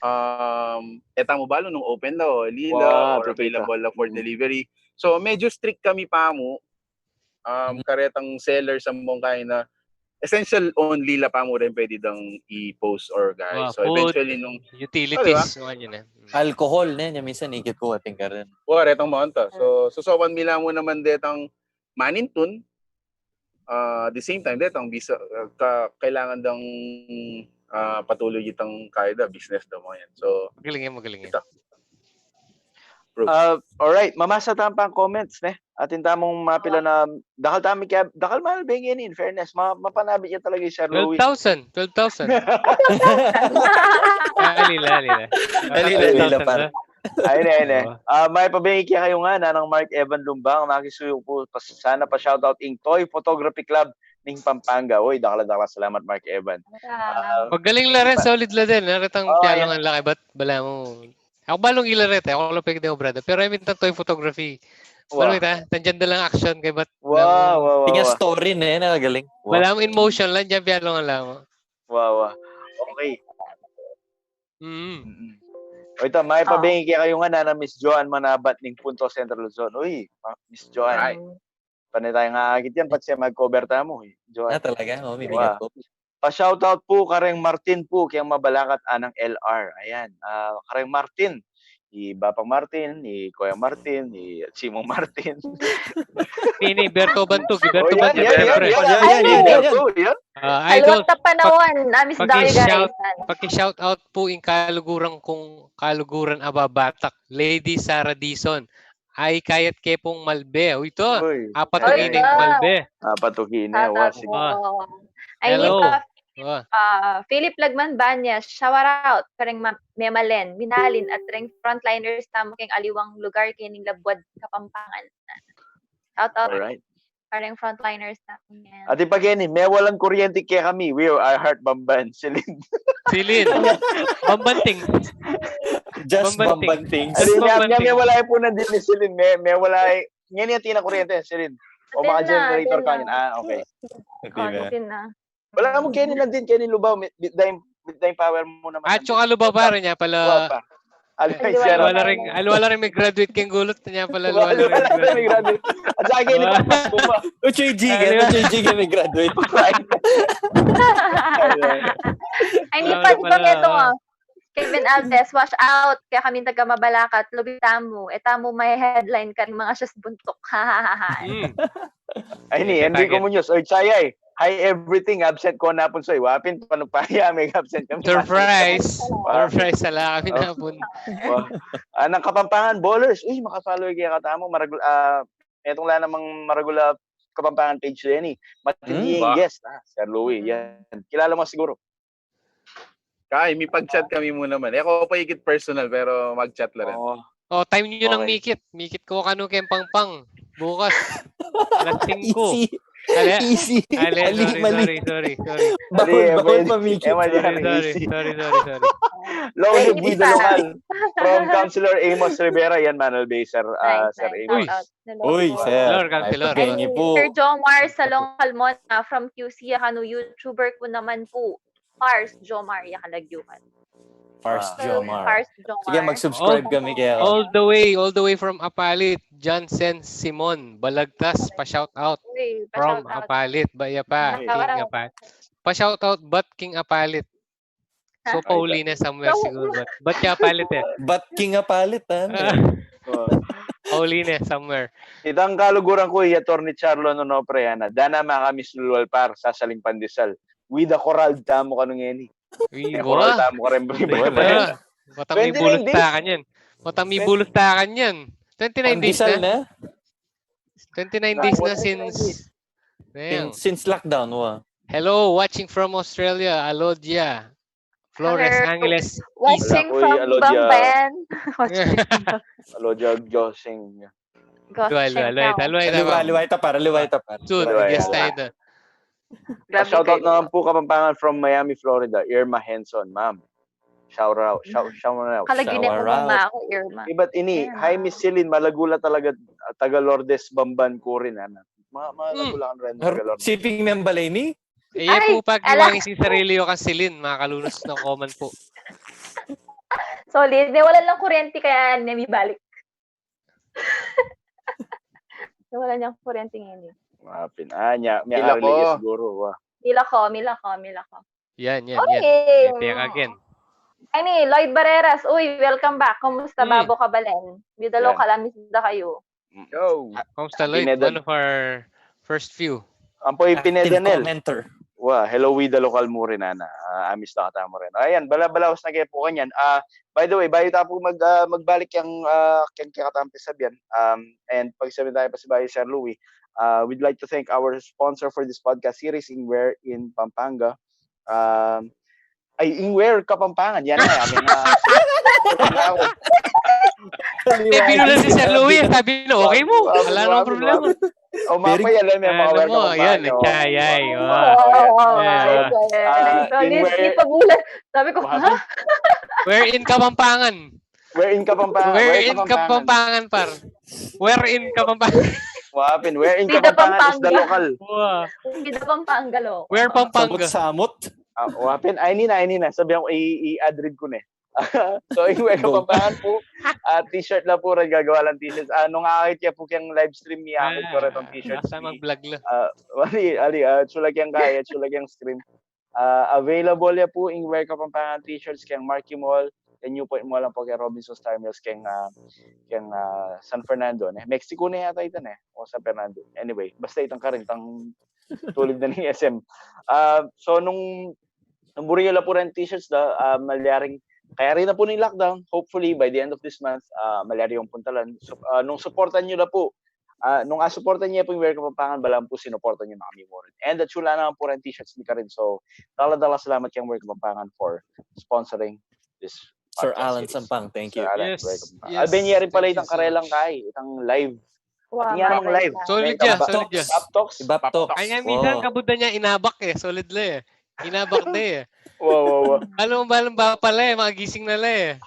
um, e tamu balu nung open la o lila, or available la for delivery. So, medyo strict kami pamu, um, karetang sellers, ampong kaina essential only la pamu rin pwede dang i-post or guys. So, eventually, nung utilities, mga yun eh. Alcohol, ne, nya minsan ikit ku atin karin. Wa, retang maanta. So, susukan mi la mu naman detang manintun, ah, at the same time, detang bisa, ah, ka-, kailangan dang, ah, patuloy itang kaida, business da mu yan. So, magaling yan, magaling yan. Ah, alright, mamasa tamu pang comments, ne? Atin tamung mapila na, dakal tamu kaya, dakal mal bengi yan, in fairness, ma-, mapanabit ya talaga i Sir Louis. Twelve thousand, twelve thousand. Ah, alila, alila. Alila, alila, par. Ayun, ayun, eh. Ah, mayap a bengi kekayu ngan, Nanang Mark Evan Lumbang, makisuyu ku pu, sana pa-shoutout ing Toy Photography Club ning Pampanga. Uy, dakal a dakal a salamat, Mark Evan. Magaling la rin, solid la din. Naritang pialungan la kaybat balamu. Aku balung ila reta, aku la pwede, brother. Pero I mean, itang Toy Photography. Wow. Balung ita, tandian da lang action kaybat. Wow, wow, wow. Tingnan story na yan, nakagaling. Balamu in motion lang, diyan pialungan la mu. Wow, wow. Okay. Mm. O ita, mayap a bengi kekayu ngan, Nanang Miss Joan Manabat ning Punto, Central Luzon. Uy, Miss Joan. Panay tayung akakit yan, patse mag-cover tamu, eh. Joan. Ah, talaga? O, may bigat po. Pa-shoutout pu kareng Martin pu, keng Mabalacat, Nanang L R. Ayan, ah, kareng Martin. I Bapang Martin, i Kuya Martin, i Simong Martin. Ini, Berto Bantug, i Berto Bantug, yan, yan, yan, siyempre. Yan, yan, yan, yan. Ah, idol, panawan, ah, Miss Dari Garisan. Paki-shoutout pu ing kaluguran kung, kaluguran a babatak, Lady Sarah Dizon. Ay, kayat ke pung malbe. Uy, ito. Uy. Apat ing ine ing malbe. Apat ing ine. Wa, sige. Ay, hello. Philip Lagman Banyas, shout out kareng Memalen, Minalin, at reng frontliners tamu keng aliwang lugar kening labuad Kapampangan. Shout out. Alright. Kareng frontliners tamu yan. At ipageni, mewalan kuryente kekami. We are Heart Bamban, Celine. Celine. Bambanting. Just Bambanting. Bambanting. Just Bambanting. Mewala pu nandin i Celine. Me, mewala, ngeni atin na kuryente, Celine. O maka-generator ka niyan. Ah, okay. Atin na. Wala mu, keni nandin, keni Lubao, mit-, mitda ing, mitda ing power mu naman. At saka Lubao, pare, nya pala. Aliwa la ring, aliwa la ring mi-graduate keng gulut, nya pala aliwa la ring mi-graduate. At saka keni, Pasko pa. Uchoy Jigen, Uchoy Jigen mi-graduate. Ay, ni pa, ni pa, meto nga. Kevin Alves, wash out. Kaya kami taga Mabalacat, lubid tamu. E tamu ma-headline karing mga siyas buntuk. Ay, ni Enrico Muñoz. Oy, Chayay. Hi, everything. Absent ko na pun, soy. Wa pin, panu pa ya, me-absent kami. Surprise. Surprise, ala kami na pun. Nanang Kapampangan Ballers. Uy, maka-follow kaya katamu. Maragul-, ah, itang la namang maragul a Kapampangan page, Lenny. Matindi ing guest. Ah, Sir Louie, yan. Kilala mu siguro. Kay, mipag-chat kami mu naman. E ku pa ikit personal, pero mag-chat la rin. O, time yu nang mikit. Mikit ku kanu keng Pangpang. Bukas. Alas singko. Easy. Easy. Sorry, sorry, sorry, sorry. Bawal, bawal pamikit. Sorry, sorry, sorry, sorry. Long live Guido Local. From Councilor Amos Rivera, yan, Manal Bay, Sir, ah, Sir Amos. Uy, sir. Lord, Councilor. Sir Jomar Salong Calmon, ah, from Q C, kanu YouTuber ku naman pu. Pars Jomar, ya kalagiuhan. Pars Jomar. Pars Jomar. Sige, mag-subscribe kami kaya. All the way, all the way from Apalit, Johnson Simon Balagtas, pa-shout out. Uy, pa-shout out. From Apalit, ba ya pa? King Apalit. Pa-shout out, but King Apalit. So, Paulina somewhere siguro, but, but ya Apalit e. But King Apalit, ah. Paulina somewhere. Itang kaluguran ku, i Attorney Charlo Nonopre, ana. Dana makamiss lulwal, par, sasaling pandesal. Wida koral tamu kanu ngeni. Uy, koral tamu kareng. Watang mibulus takan yan. Watang mibulus takan yan. Twenty-nine days na. Twenty-nine days na since, since lockdown, wa. Hello, watching from Australia, Alodia Flores Angeles. Watching from Bamban. Alodia Josing. Aliwa, aliwa, aliwa ita, aliwa ita, par, aliwa ita, par. Soon, guest tayo. Shout out naman pu Kapampangan from Miami, Florida, Irma Henson, ma'am. Shout out, shout, shout out. Kalagiu ne pu, mama, aku, Irma. Ibat ini, hi, Miss Celine, malagu la talaga, taga Lourdes, Bamban ku rin, ana. Ma-, malagu la rin taga Lourdes. Siping membalay ni? E pu pagwangi ing sarili yu kang Celine, makalunos na comment pu. Solid. Nawalan lang kuryente kaya ne mibalik. Nawalan yang kuryente ngeni. Mapin. Ah, nya, may Mila ko. Siguro, wa. Mila ko, mila ko, mila ko. Yan, yan, yan. Okay. May pera again. Ay, ni Lloyd Barreras. Uy, welcome back. Kumusta, hmm, babo ka balen? Bida local, amis da kayu. Yo. Ah, kumusta, Lloyd? Pineda- One of our first few. Ampo i Pineda Nel. Commenter. Wa, hello, Wida Local mu rin, ana. Ah, amis na katamu rin. Ayan, bala-, balaus na kaya po kanyan. Ah, by the way, bayu tayo po mag, ah, magbalik yang, ah, yang kaya katamu pisabian. Um, and pagsabi tayo pa si Bayu Sir Louie, uh, we'd like to thank our sponsor for this podcast series, Ingwer in Pampanga. Um, ay, Ingwer, Kapampangan. Yan na, amin na. Eh, binulan si Sir Louie, sabi na, okay mo. Wala namang problema. O, mapay, alam mo, mga welcome mo, yan, nagkayay, oh. Oo, oo, oo, yeah. Ayos, ayos. Ah, so, hindi, hindi pa bulan. Sabi ko, ha? Where in Kapampangan? Where in Kapampangan? Where in Kapampangan, par? Where in Kapampangan? Wapin, where in Kapampangan is the local. Wow. Hindi Pampanga local. Where Pampanga? Samut-samut. Ah, wapin, ay, ini na, ini na. Sabi ko, i-, i-add read ko na eh. So, yung Where Kapampangan po, ah, t-shirt lang po rin, gagawa lang t-shirts. Ah, nung akakit kaya po kayang live stream niya, akakit ko rin itong t-shirts. Basta mag-vlog lang. Ah, ali, ali, ah, chula kayang kaya, chula kayang stream. Ah, available ya po ing Where Kapampangan t-shirts keng Marquee Mall, keng Newport Mall, ampo keng Robinsons Star Mills, keng, ah, keng, ah, San Fernando, ne? Mexico na yata ita, ne? O San Fernando. Anyway, basta itang karin, itang tulid na ning S M. Ah, so, nung, nung buri yu la po rin t-shirts da, ah, malyaring, kaya rin na po ning lockdown, hopefully, by the end of this month, ah, malyari yung puntalan. So, ah, nung suportan yu la po, ah, nung asuportan yu po ing Where Kapampangan, balamu po sinuportan yu na kami mu rin. And at chula naman po rin t-shirts mi karin. So, dala-dala salamat keng Where Kapampangan for sponsoring this podcast series. Sir Alan Sampang, thank you. Sir Alan, yes, Where Kapampangan. Yes, thank you, sir. Abin niya rin pala itang karelang kai, itang live. Wow, at niya namang live. Solid ya, solid ya. Baptoks. Baptoks. Baptoks. Ay, nga, minsan, kabud na niya, inabak eh. Solid la eh. Inabak na eh. Wow, wow, wow. Alam mo ba, alam ba pala eh, magising na la eh.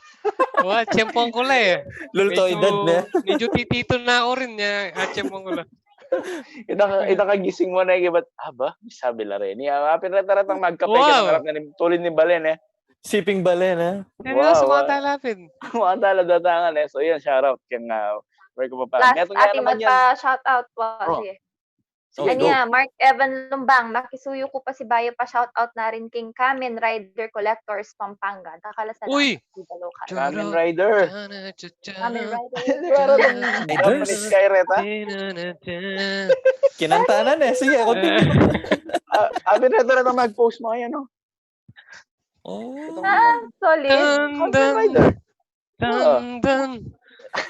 Wa, tiyempong ko la eh. Lulto, edad na. Medyo titito na ako rin niya, at tiyempong ko la. Ita ka, ita kagising mo na, ibat, aba, sabi la rin. Iya, apin rata-ratang magkape, wow, ka ng harap na ni, tulid ni balen eh. Siping balen eh. Wow, sumatala pin. Sumatala datangan eh. So, yun, shout out keng, ah, Where Kapampangan. Last, ati magpa-shout out po, sige. Anya, Mark Evan Lumbang, makisuyu ku pa si Bayu pa shout out na rin king Kamen Rider Collectors Pampanga. Dakal a salamat. Uy! Kamen Rider. Kamen Rider. Riders. Kinanta na, eh. Sige, continue. Ah, abi na talaga mag-post mo yan, no? Oh. Ah, solid. Dun, Kamen dun, Rider. Dun, dun.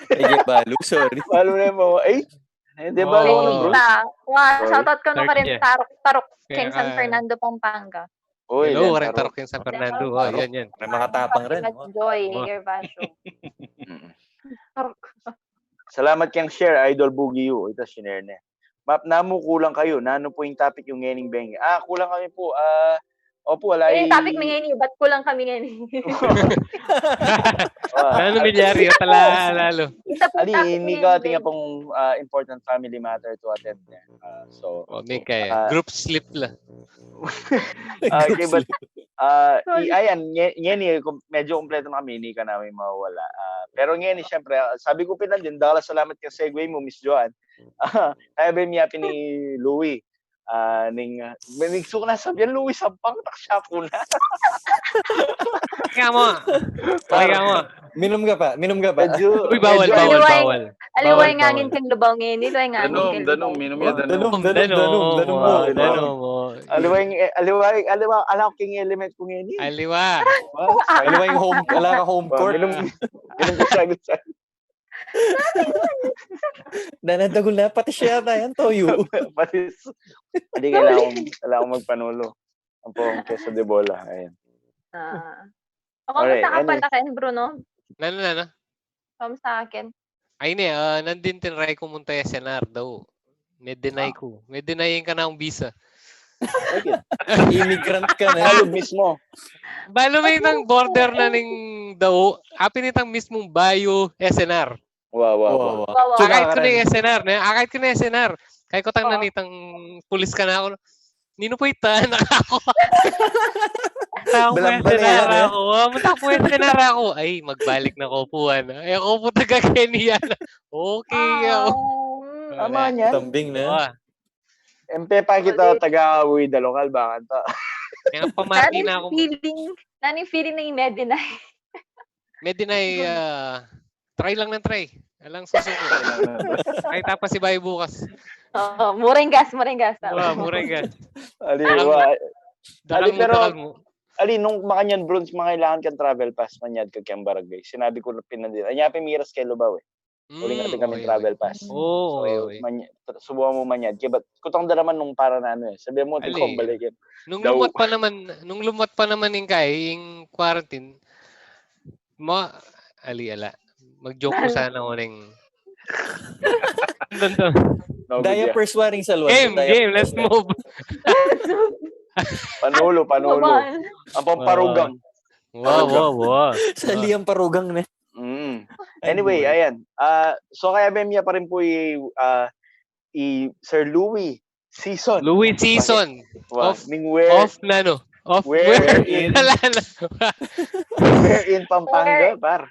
Sige, balu, sorry. Balu na yung mga, eh? Eh, di ba, oh, Bruce? Wa, shoutout kanu ka rin, Tarok, Tarok, keng San Fernando, Pampanga. Uy, hello, yan, Tarok keng San Fernando. Oh, yan, yan. May makatapang rin. Joy Gervasio. Mm. Tarok. Salamat keng share, Idol Boogie U. Ita, shinare ne. Map namu, kulang kayu. Nanu pu ing topic yu ngening bengi? Ah, kulang kami pu. Ah, opu, ala, eh, ing topic mi ngeni, ba't kulang kami ngeni? Nanu milyari, pala, lalo. Isa pu, ali, topic ini ngeni, ka, atin ya pung, ah, important family matter to attend ne. Ah, so, oh, may kaya. Ah, group sleep la. Ah, okay, but, ah, ayan, nge-, ngeni, kum-, medyo kumpleto na kami, ini ka namin mawawala. Ah, pero ngeni, siyempre, ah, sabi ku pin, dakal a salamat keng segue mu, Miss Joanne. Ah, kaya ba mi apin ni Louie? Ah, ning, ah, ning sukuna sabian, Louie Sampang, tak siya ku na. Kaya mo. Kaya mo. Minum ka pa, minum ka pa. Uy, bawal, bawal, bawal. Aliwa ing angin keng lubaw ngeni, aliwa ing angin keng lubaw. Danum, danum, minum ya, danum. Danum, danum, danum, danum. Aliwa ing, eh, aliwa, aliwa, ala ku king element ku ngeni. Aliwa. Aliwa ing home, ala ka home court. Minum, minum ka saglit, saglit. Danadagul na, pati siya yata yan, toyo. Pati s-, hindi, kailangan kong, kailangan kong magpanulu. Ang pong queso de bola, ayan. Ah. O, kamusta ka pala, Ken, Bruno? Nanu, nanu? Kamusta ka, Ken? Ay, ne, ah, nandin tinry ku munta S N R daw. May-deny ku. May-deny ing kanakung visa. Immigrant ka na. Tagalog mismo. Balu me itang border na ning dau, apin itang mismung Bayu S N R. Wa, wa, wa. Akayt ku ne ing S N R, ne? Akayt ku ne ing S N R. Kayku tang nanitang pulis kanaku. Ninu pu ita? Nakaku. Taku, question na yan, eh. Aku. Taku, question na aku. Ay, magbalik na ku pu, ano. Ay, aku pu taga Kenya. Okay, aku. Tama niyan. Tambing na. Ah, Empe pa kita taga Uy da Lokal, baka ta. Kaya pamati na aku. Feeling, nanu ing feeling na ing Medinay? Medinay, ah, try lang ng try. Alang susuko. Ay, tapos si Bay bukas. Oo, mura ing gas, mura ing gas. Wow, mura ing gas. Ali, Alam- wa, Dalang pero- mutakal mo. Ali, nung makanyan bronze, mangailangan kang travel pass, manyad ka kayang barangay. Sinabi ku na pinadil. Anya, pin miras kay Lubao, eh. Uli nga Mm, tingkami okay, travel okay. Pass. Oo, okay, So, okay. manya, subukan mu manyad. Kaya ba't, kutang da naman nung para na ano eh. Sabi mu, Ali. tingkong balikin. Nung Daw. Lumot pa naman, nung Lumot pa naman ing kai, ing quarantine, ma, ali, ala. Mag-joke ku sana uling. Andun to. No, Daya good, yeah. First Warring Salwan. Game, Daya game, First let's Warring. Move. Panulu, panulu. Mabal. Ang pamparugang. Wow, wow, wow. Sali ang parugang na. Mm. Ay, Anyway, buhay. Ayan. Ah, so kaya ba niya pa rin po i, ah, i Sir Louis Season. Louis Season. Wa, Off, ning where, off na, no? Off where where? in- Wala na. where in Pampanga, Where? Par?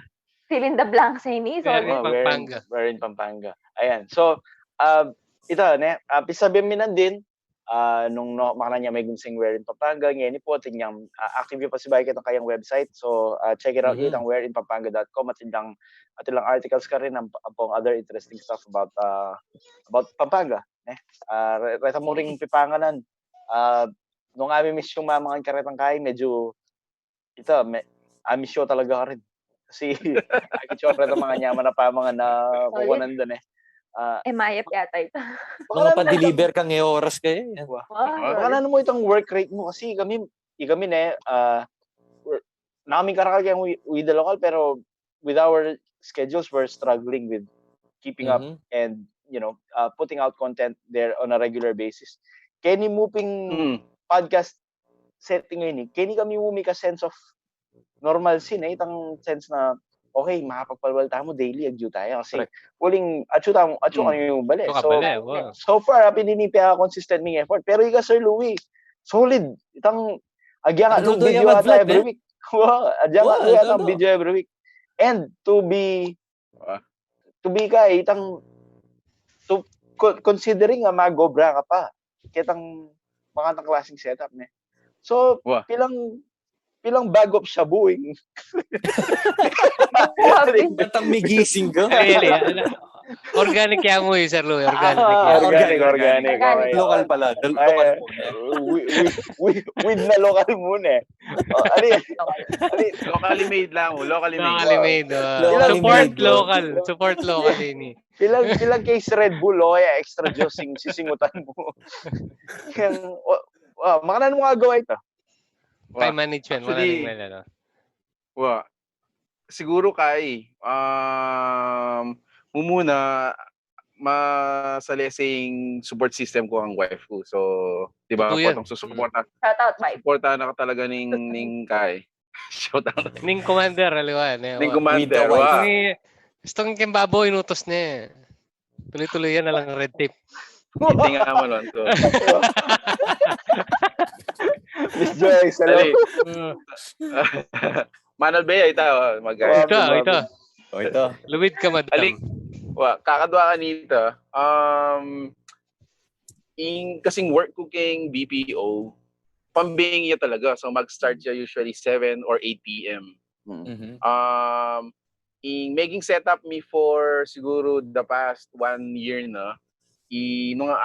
Fill in the blanks ini. Where Sorry. in- Ah, where in, Pampanga. Where in Pampanga. Ayan. So, ah, ito, ne, ah, pisabihan mi nandin, ah, nung no, makanyan ya meging sing Where in Pampanga, ngeni pu, atin yang, ah, active ya pasibayu ketang kayang website. So, ah, check it out, Mhm. itang where in pampanga dot com, atin lang, atin lang articles karin, ang, ang pong other interesting stuff about, ah, about Pampanga, ne? Ah, re-, reta mu ring pipanganan. Ah, nung ami miss yung mamangan karetang kai, medyo, ita, me, ami miss talaga karin. Kasi, akit yung reta manganyaman a pamangan a kukunan dun, eh. Ah, Eh, mayap yata ito. Mga pa-deliver kang e oras kayo. Yan. Wow. Makananu mu itang work rate mu kasi kami, i kami ne, ah, we're, nanu mi karakal kayang Uy, Uy da Lokal, pero with our schedules, we're struggling with keeping up Mhm. and, you know, uh, putting out content there on a regular basis. Keni mu ping Mm. podcast setting ini, keni kami mu mika-sense of normalcy na, itang sense na, okay, makapagpalwal tamu daily, agyu taya. Kasi, Correct. Uling, atsu tamu, atsu Mm. kami mu bale. Atsu ka So, bale, wow. so far, ah, pinini pa consistent ming effort. Pero ika, Sir Louis, solid. Itang, agya nga Ang nung tutuya video ata mag-vlog, every eh. week. Wow, agya nga Wow, nung ang tutuya. Video every week. And to be, Ah. to be ka, itang, to, co-, considering nga mag-obra ka pa, kitang mga tang klaseng setup, ne? So, Wa. Pilang, pilang bag of shabu, eh. Grabe. Matang migising ka. Really, ano? Organic ya mu, eh, Sir Louie. Organic Ah, ya. organic, Organic, organic. organic. Okay, Lokal okay. pala. Dal- Ay, Lokal eh, po na. with, with, with, with na lokal muna, eh. Oh, ano yan? Ano yan? Locally made lang, oh. Locally made. Locally made. Oh. Locally Support made, oh. Local. Support local ini. Pilang, pilang case Red Bull, o kaya extra juice, sing-, sisingutan mu. Yang, wa-, wa-, makananu mu nga gawa ita? Time management. Wala Actually, ning ano. Wa. Siguro kai, um, mumuna, masalese ing support system ku kang wife ku. So, di ba, Totoo yan. potong susuporta, Shout out, Mike. suporta na ka talaga ning, ning kai. Shout out. Ning commander, aliwa, ne? Ning Wa. commander, With the wa. Gusto ngi, gusto ngi keng babo, inutos ne. Tuloy-tuloy yan, alang red tape. Hindi nga malon to. Miss Joyce, hello. Dali. Uh, Manal Bey, ita, oh, mag- ito, ito. O, ito. Luwid ka, madam. Alik. Wa, kakadwa kanita. Um, ing kasing work ku keng B P O, pambing ya talaga. So, mag-start siya usually seven or eight P M. Mhm. Um, ing meging setup mi for siguro the past one year na, i, nung a,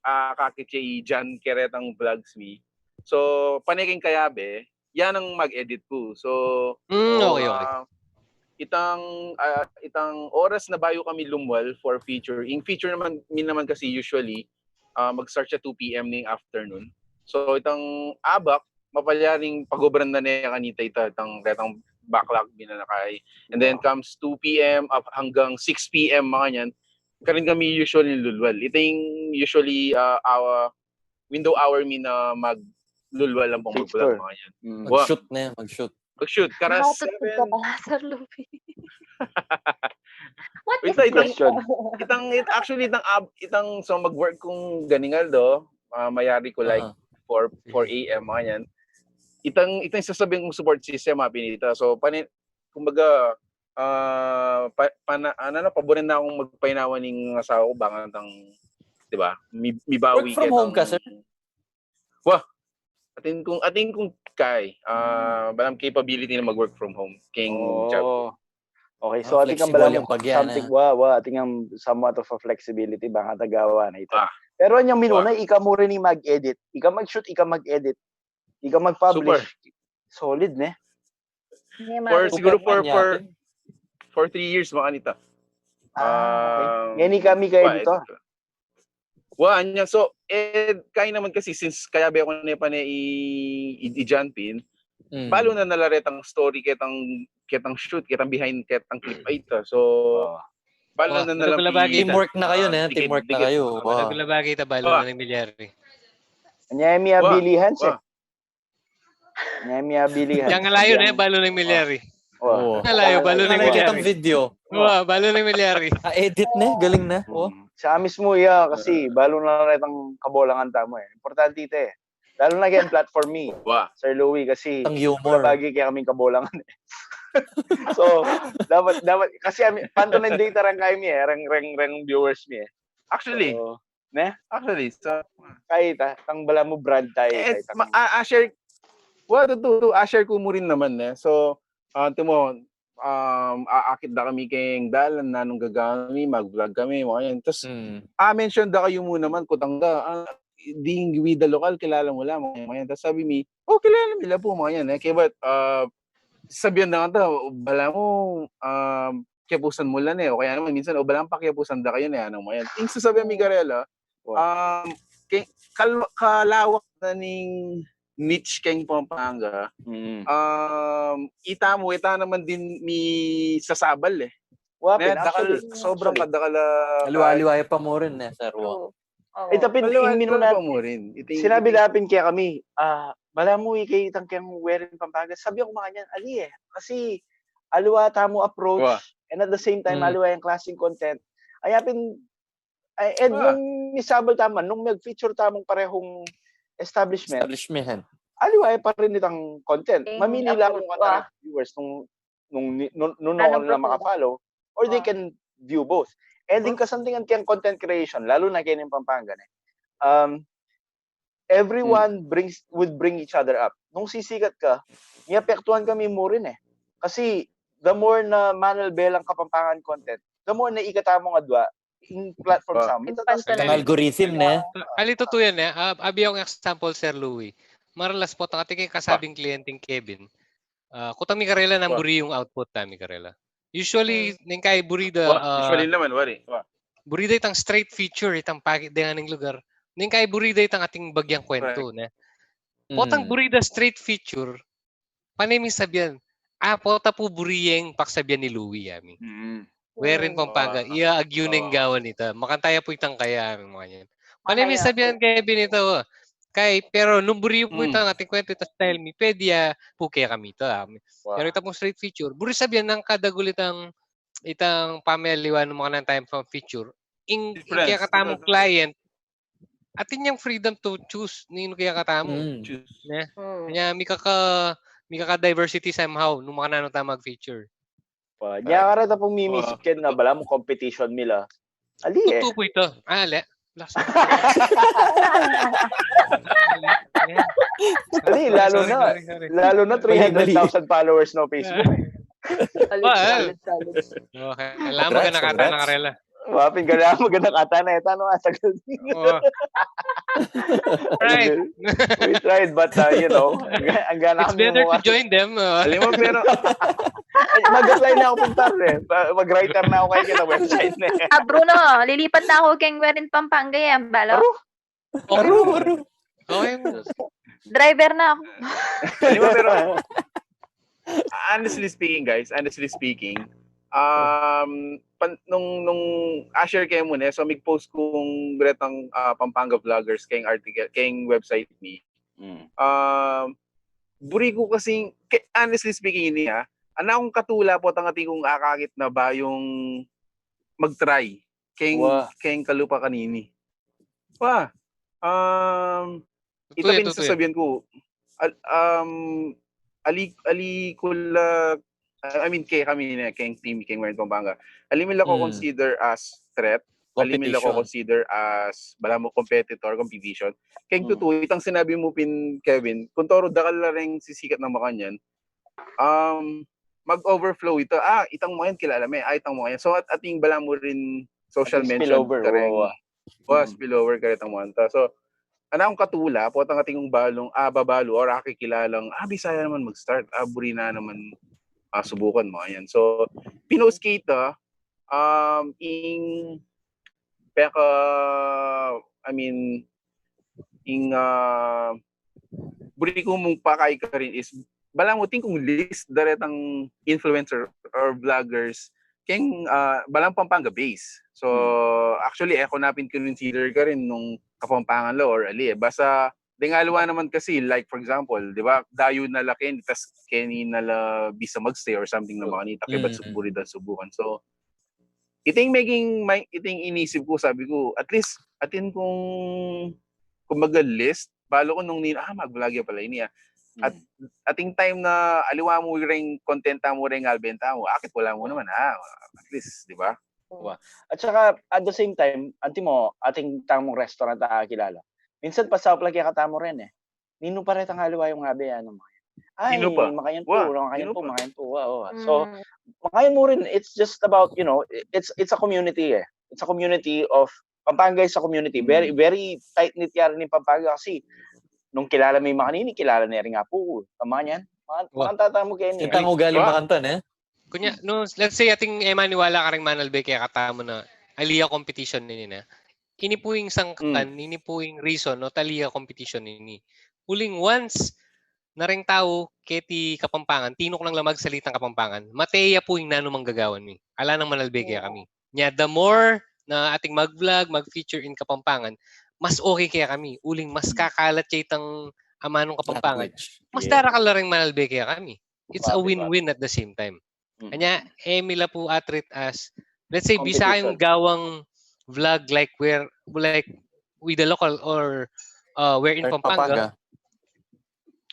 a, akakit ya i Jan keretang vlogs mi. So, pane keng kayabe, yan ang mag-edit ku. So, Mm, so, okay, okay. ah, itang, ah, itang oras na bayu kami lumwal for feature. Ing feature naman, mi naman kasi usually, ah, mag-start siya two P M ning afternoon. So, itang abak, mapalyaring pag-obran na ne kanita ita, itang, itang backlog mi na nakai. And then comes two P M up hanggang six P M, mga yan. Karin kami usually lulwal. Ito yung usually, ah, our window hour mi na maglulwal ang pang Fixture. Mga yan. Mm. Wa. Mag-shoot na yan, mag-shoot. Mag-shoot. Kara Nakatutog ka seven. Pala, Sir Louie. What is Ito, ito, this? Question. Itang, it, actually, itang, ab, itang, so mag-work kung ganingal do, ah, mayari ko like Aha. four, four A M, mga yan. Itang, itang sasabihin kong support system, ah, pinita. So, panin, kumbaga, ah, pa, pana, ano, ano, paborin na akong magpainawa ning asawa ko, baka tang, di ba? Mi, mibawi. Work from home ka, sir? Wah, atin kung, atin kung kay, ah, balang capability na mag-work from home. King job. Okay, so atin kang balang something, wa, wa, atin kang somewhat of a flexibility, baka tagawa na ita. Pero anyang minuna, ika mu rin ing mag-edit. Ika mag-shoot, ika mag-edit. Ika mag-publish. Solid, ne? For, siguro for, for, for three years, mga anita. Ah, okay. Ngeni kami kay editor. Wa, anya, so, eh, kaya naman kasi, since kaya be ako na pa ni i, i, i John Pin, balo na nala retang story, ketang, ketang shoot, ketang behind, ketang clip ay ito. So, balo na nala. Teamwork na kayo, ne? Teamwork na kayo. Balo na ning milyari. Anya, mi abilihan, sir. Nya, mi abilihan. Yang alayo na, balo na ning milyari. Alayo, balo na ning milyari. Video. Wa, balo na ning milyari. Ah, edit na, galing na. Oh. Sa mismo, ya, kasi balo na retang kabolangan tamu, eh. Importante ita, eh. Lalo na keng platform mi, Sir Louie, kasi lagi kaya kaming kabolangan, eh. So, dapat, dapat, kasi ami, panto ng data rang kaya mi, eh, rang, rang, rang viewers mi, eh. Actually, ne? Actually, sa kaya ita, tang bala mu brand tayo. Eh, ma, a, a, share, well, to, to, to, a, share ku mu rin naman, ne? So, ah, timo, um, aakit da kami keng dalan, nanung gagami, mag-vlog kami, mga yan. Tapos, ah, mention da kayo mu naman, kutang da, ah, ding with the local, kilala mu la, mga yan. Tapos sabi mi, oh, kilala mi la pu, mga yan. Eh, kaya ba't, ah, sabihan na nga ta, bala mu, um, kiyapusan mu la ne, o kaya naman minsan, o bala pakiyapusan da kayo ne, anong mga yan. Yung sasabihan mi karela, um, kay, kal, kalawak na ning niche keng Pampanga, um, ita mu, ita naman din mi sasabal, eh. Wa, ne, dakal, sobrang kadakal, ah, aliwa-aliwa ya pa mu rin, eh, sir. Wa. Ita pin, ing minuna, sinabi da pin kaya kami, ah, bala mu ikay itang keng Wherein Pampanga. Sabi ku makanyan, ali, eh. Kasi aliwa tamu approach, and at the same time, aliwa yang klaseng content. Aya pin, ay, and nung misabal tamu, nung mag-feature tamung parehong establishment, aliwa ya pa rin itang content. Mamili la kung katarang viewers nung, nung, nung, nung, nung makapalo, or they can view both. And ing kasantingan keng content creation, lalo na keng Pampanga, ne? Um, everyone brings, would bring each other up. Nung sisikat ka, miapektuhan kami mu rin, eh. Kasi, the more na manalbe lang Kapampangan content, the more na ikatamu nga dua, ing platform sa amin. Ing algorithm, ne? Ali, tutu yan, eh. Ah, abi akong example, Sir Louie. Maralas pu, tang atin keng kasabing kliyenteng Kevin. Ah, kutang mi karela nang buri yung output ta, mi karela. Usually, neng kay buri da, ah, usually naman, wari. Buri da itang straight feature, itang paki-, deng aning lugar. Neng kay buri da itang ating bagyang kwento, ne? Potang buri da straight feature, pane mi sabian, ah, pota pu buri yang paksabian ni Louie, ami. Wherein Pampanga, iya agyu neng gawan ita. Makanta ya pu itang kaya, mga yan. Pane mi sabian kaya Benito, kay, pero nung buri yu pu itang ating kwento, ita style mi, pwede ya pu kaya kami ita, ah. Pero ita pung straight feature, buri sabian nang kadagul itang, itang pamaliwan nung makananu tayang feature. Ing, ing kaya katamung client, atin yang freedom to choose nung kaya katamu. Choose. Ne? Kanya, mikaka, mikaka-diversity somehow nung makananu tayang mag-feature. Nya, kareta pung mimisip ken na bala mu competition mi la. Ali, eh. Tutu pu ita. Ah, ali. Ali, lalo na, lalo na three hundred thousand followers no Facebook. Well, okay. Kailangan maganaka ta na karela. Mapin, kailangan maganaka ta na, eh. Tano, asagal. Right. We tried, but, uh, you know, ang gana. It's better to join them. Alam mo, pero mag-apply na ako, pintar, eh. Mag-writer na ako kaya kita website na, eh. Ah, Bruno, lilipat na ako keng Wherein Pampanga, eh. Balo. Aru, aru. Okay. Driver na ako. Di ba, pero, honestly speaking, guys, honestly speaking, um, pan, nung, nung, ah, share kayo muna, eh. So, mig-post kung retang, ah, Pampanga vloggers keng article, keng website mi. Um, buri ku kasi, ke, honestly speaking, ini, ah, ana kung katula pu tang atin kung akakit na ba yung mag-try keng, keng kalupa kanini. Wa. Um, Ita pin sasabian ku, al-, um, ali, ali ku la, I mean, keng kami ne, keng team, keng Wherein Pampanga. Ali mi la ko-consider as threat, ali mi la ko-consider as, balamu, competitor, competition. Keng tutu, itang sinabi mu pin, Kevin, kung toro dakal la reng sisikat nang makanyan, um, mag-overflow ita. Ah, itang makanyan kilala me. Ah, itang makanyan. So, at, ating balamu rin social mention kareng, wa, spillover karetang manta. So, ana kung katula, potang ating kung balung, ah, babalu, or akikilalang, ah, Bisaya naman mag-start, ah, buri na naman, ah, subukan, makanyan. So, pinost ku ita, um, ing peka, I mean, ing, ah, buri ku mung pakay karin is, balamu atin kung list daretang influencer or vloggers, keng, ah, balamu Pampanga base. So, actually, e ku na pin kinonsider karin nung Kapampangan la or ali e. Basta, deng aliwa naman kasi, like, for example, di ba, dayu na la keni, tas keni na la bisa mag-stay or something na makanita, kaybat buri dang subukan. So, iting meging, may, iting inisip ku, sabi ku, at least, atin kung, kumbaga, list, balu ku nung nin-, ah, mag-vlog ya pala ini, ah. At, ating time na aliwa mu reng content tamu, reng albenta mu, akit wala mu naman, ah, at least, di ba? Wa. At saka, at the same time, antimo, atin tamung restaurant a kilala. Minsan, pasaup la kekatamu rin e. Ninu pa retang aliwa yung abe, ano, makanyan. Ay, makanyan pu, makanyan pu, makanyan pu, wa, wa. So, makanyan mu rin, it's just about, you know, it's, it's a community e. It's a community of, Pampanga is a community. Very, very tight-knit ya rin ing Pampanga kasi nung kilala me ing makanini, kilala ne rin Apu ku. Tama yan? Makanyan, makanta tamu keni. Itang ugali makanta, ne? Kunya, no, let's say, atin e maniwala kareng manalbe kekatamu na ali ya competition ini na. Ini pu ing sangkan, ini pu ing reason, no, ta ali ya competition ini. Uling once na reng tau keti Kapampangan, tinuknang la magsalitang Kapampangan, mate ya pu ing nanu mang gagawan mi. Ala nang manalbe kekami. Nya, the more na atin mag-vlog, mag-feature in Kapampangan, mas okay kekami. Uling mas kakalat ya itang amanung Kapampangan. Mas darakal la reng manalbe kekami. It's a win-win at the same time. Kanya, e mi la pu a-treat as, let's say, bisa kayung gawang vlog like where, like, with the local or, uh, Wherein Pampanga.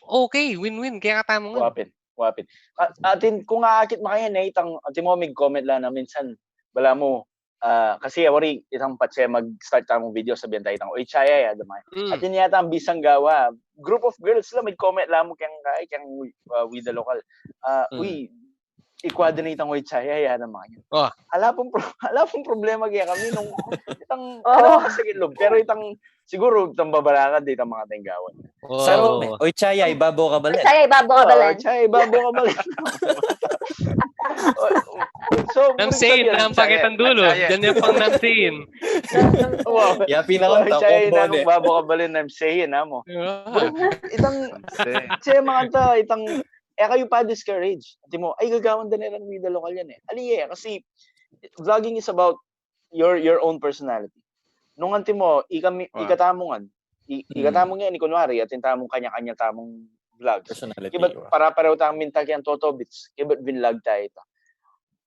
Okay, win-win. Kaya katamu nga. Wapit, wapit. Atin, kung akit makanyan e, itang, atin mo, mig-comment la na minsan, balamu, ah, kasi wari, itang patse mag-start tamung video, sabian ta itang, "Oy, Chaya, ya, damay." Atin yata ang bisang gawa, group of girls la, mig-comment la mu keng, keng, ah, with the local. Ah, uy, ikwa din itang, "Oy, Chaya, ya," damay. Ala pung pro-, ala pung problema kekami nung, itang, ala pung sakit lub, pero itang, siguru, itang babalakad, itang mga tenggawan. Sa Rome, "Oy, Chaya, ibabo ka balen." "Oy, Chaya, ibabo ka balen." "Oy, Chaya, ibabo ka balen." So, namsayin, nampa ketang dulu. Diyan yan pang namsayin. Ya pinakanta, "Oy, Chaya, ibabo ka balen, namsayin, amo." Itang, Chaya, makanta, itang, e kayu pa-discourage. Antimo, ay, gagawan da ne ran with the local yan e. Ali e, kasi, vlogging is about your, your own personality. Nung antimo, ikami, ikatamu ngan, i-, ikatamu ngan, kunwari, atin tamung kanya-kanya tamung vlogs. Personality, kaybat para-pareho tamung minta keng Toto Bits, kaybat vinlog ta ita.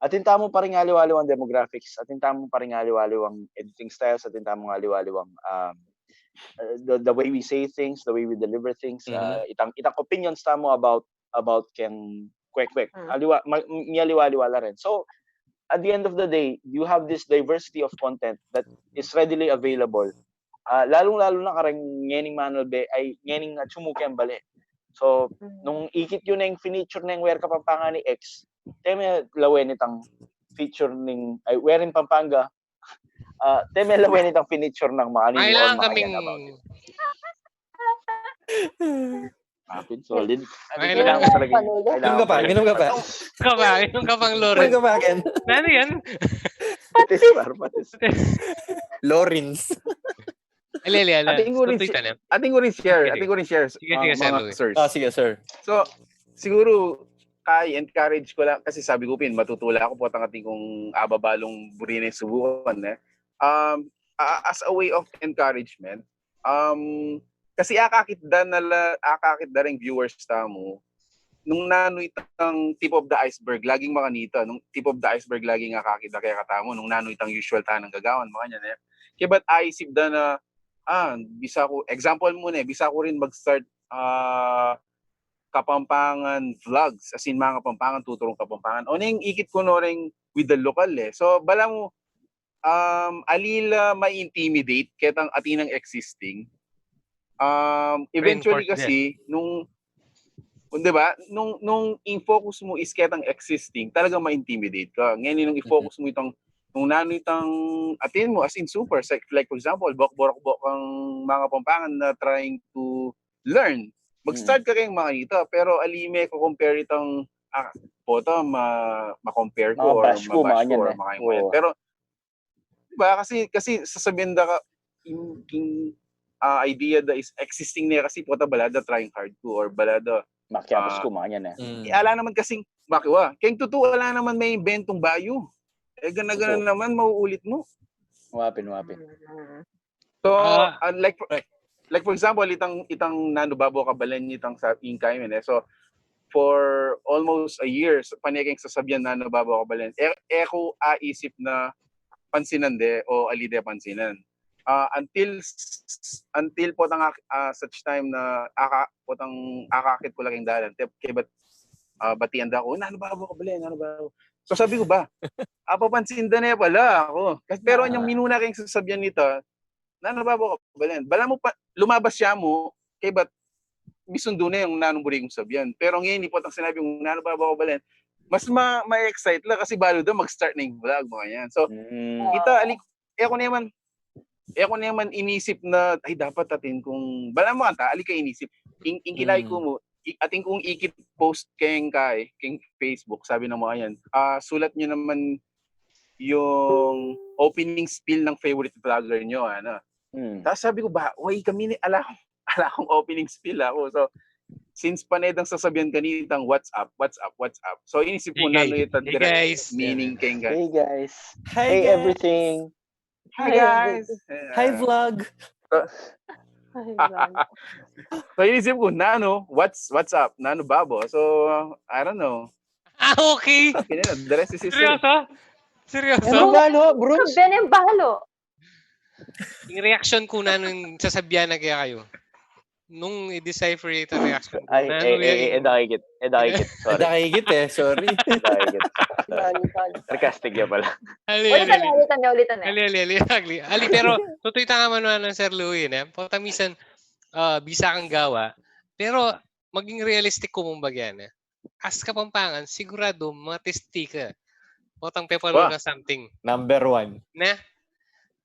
Atin tamu pa ring aliwa-aliwang demographics, atin tamu pa ring aliwa-aliwang editing styles, atin tamung aliwa-aliwang, um, uh, the, the way we say things, the way we deliver things, uh, itang, itang opinions tamu about, about keng kwek-kwek. Aliwa, ma-, mialiwa-aliwa la rin. So, at the end of the day, you have this diversity of content that is readily available. Ah, lalung-lalu na kareng ngening manalbe, ay, ngening atsu mu keng bale. So, nung ikit yu neng fineature neng Wherein Kapampangan ni X, teme lawen itang feature ning, ay, Wherein Pampanga, ah, teme lawen itang fineature nang makanini. Ay, or lang makanyan kaming about it. Atin, solid. Ay, kailangan talaga. Minum ka pa, minum ka pa. Ka pa, minum ka pang Loren. Minum ka pa, Ken. Nani yan? Patis, par, patis. Lawrence. Ali, ali, ali. Atin ko rin, atin ko rin share, atin ko rin share. Sige, sige, sir. Ah, sige, sir. So, siguro, kay encourage ko lang, kasi sabi ko pin, matutula ako, potang atin kung ababalung buri na ing subukan, eh. Um, a-, as a way of encouragement, um, kasi akakit da na la, akakit da ring viewers tamu, nung nanu itang tip of the iceberg, laging makanita, nung tip of the iceberg, laging akakit da kaya katamu, nung nanu itang usual tanang gagawan, makanyan, eh. Kaybat aisip da na, ah, bisa ku, example mu ne, bisa ku rin mag-start, ah, Kapampangan vlogs, as in, manga Kapampangan, tuturung Kapampangan. O neng ikit ku no reng with the local, e. So, balamu, um, ali la ma-intimidate ketang atin nang existing. Um, eventually kasi, nung, di ba? Nung, nung in-focus mu is ketang existing, talagang ma-intimidate ka. Ngeni, nung i-focus mu itang, nung nanu itang atin mu, as in, super, like, like, for example, bok-borok-bok kang manga Kapampangan na trying to learn. Mag-start ka keng makanita, pero ali me ko-compare itang, ah, pota, ma-, ma-compare ku or mabash ku, makanyan, or e. Pero, di ba, kasi, kasi sasabian da ka, in, in, ah, idea da is existing ne kasi pota bala da trying hard ku or bala da, makiapus ku, makanyan, e. E, ala naman kasing, makiwa. Keng tutu, ala naman me-imbentong bayu. E, gana-gana naman, mauulit mu. Wapin, wapin. So, ah, like, like, for example, itang, itang nanu ba bo kabalan itang sa ingkay men, e. So, for almost a year, sa, pane keng sasabian nanu ba bo kabalan. E, e ku aisip na pansinan de o ali de pansinan. Ah, until s-, s-, until potang ak-, ah, such time na aka-, potang akakit ku la keng dalan. Te, kaybat, ah, batian da ku, "Nanu ba bo kabalan, nanu ba bo?" So, sabi ku ba, "Apapansin da ne pala aku." Kasi, pero anyang minuna keng sasabian nita, "Nanu ba bo kabalan?" Balamu pa, lumabas ya mu, kaybat misundu ne yung nanu buri kung sabian. Pero ngeni, potang sinabi kung, "Nanu ba bo kabalan?" Mas ma-, ma-excite la kasi balu da mag-start na yung vlog, makanyan. So, ita, ali, e ku naman, e ku naman inisip na, "Ay, dapat atin kung," balamu kanta, ali ka inisip. Ing, ing kinayi ku mu, i-, atin kung ikit post keng kay, keng Facebook, sabi na mu, "Ayan, ah, sulat nyo naman yung opening spiel ng favorite vlogger nyo," ano. Tas sabi ku ba, "Uy, kami ni, ala kung, ala kung opening spiel aku." So, since pane dang sasabian kanitang, "What's up, what's up, what's up?" So, inisip ku, "Nanu ita direct meaning keng," guys. Hey, guys. Hey, everything. Hi, guys. Hi, vlog. So, inisip ku, "Nanu, what's, what's up? Nanu ba bo?" So, I don't know. Ah, okay. Seryoso? Seryoso? Ano balo, bro? Sabian ng balo. Yung reaction ku na nung sasabian na kaya kayo. Nung i-decipher ita reaction ku. Ay, eh, eh, eh, dakikit. Eh, dakikit. Sorry. Dakikit eh, sorry. Dakikit. Sarcastic ya pala. Ali, ulitan ali, na, ali. Ulitan na, ulitan na. Ali, ali, ali, ali. Ali, pero tutu ita nga man ng Sir Louie, ne? Pota misan, ah, bisa kang gawa. Pero maging realistic ku, kumbaga, ne? As Kapampangan, sigurado, matesti ka. Potang pepalo ka something. Number one. Ne?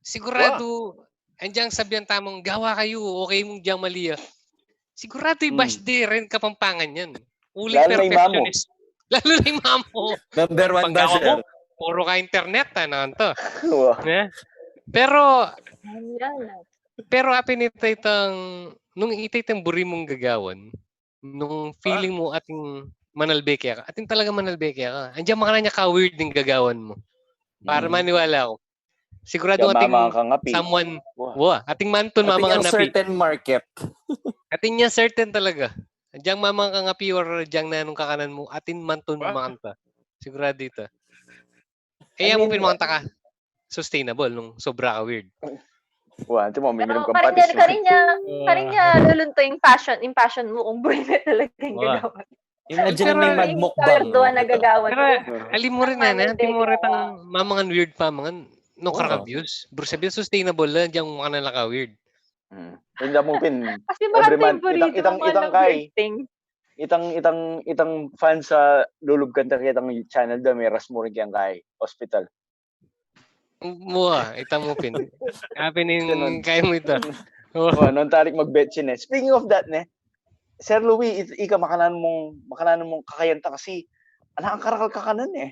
Sigurado, andiang sabian tamung, "Gawa kayu, okay mung diang mali, ah." Sigurado, i-bash de rin Kapampangan yan. Uling perfectionist. Lalo na yung mamo. Number one basher. Puro ka internet, ano to? Ne? Pero, pero apin ita itang, nung ita itang buri mung gagawan, nung feeling mu atin manalbe keka, atin talaga manalbe keka. Andiang makananu ya ka-weird ing gagawan mu. Para maniwala ku. Sigurado atin someone, wa, atin mantun mamangan na pi. Atin ya certain market. Atin ya certain talaga. Andiang mamangan ka nga pi or andiang nanung kakanan mu, atin mantun mamangan ka. Sigurado ita. Eh, amu pin, manganta ka sustainable nung sobra ka weird. Wa, anti mo, miminom kang patis. Pero karin ya, karin ya lulunto ing passion, ing passion mu kung buri me talaga ing gagawan. Imagine na yung magmukbang. Pero ali mu rin, ne? Anti mo rin itang mamangan weird pamangan, no karang abuse. Buri sabian, sustainable la, andiang makananu la ka-weird. Anti mu pin, kasi every month, itang, itang, itang kay, itang, itang, itang fan sa lulub kanta ketang channel da, meras mu rin keng kay hospital. Wa, ita mu pin. Apin ing kaya mu ita. Wa, nung talik magbetsin, ne? Speaking of that, ne? Sir Louie, ika, makananu mung, makananu mung kakayan ta kasi, ala kang karakal kakanan, eh.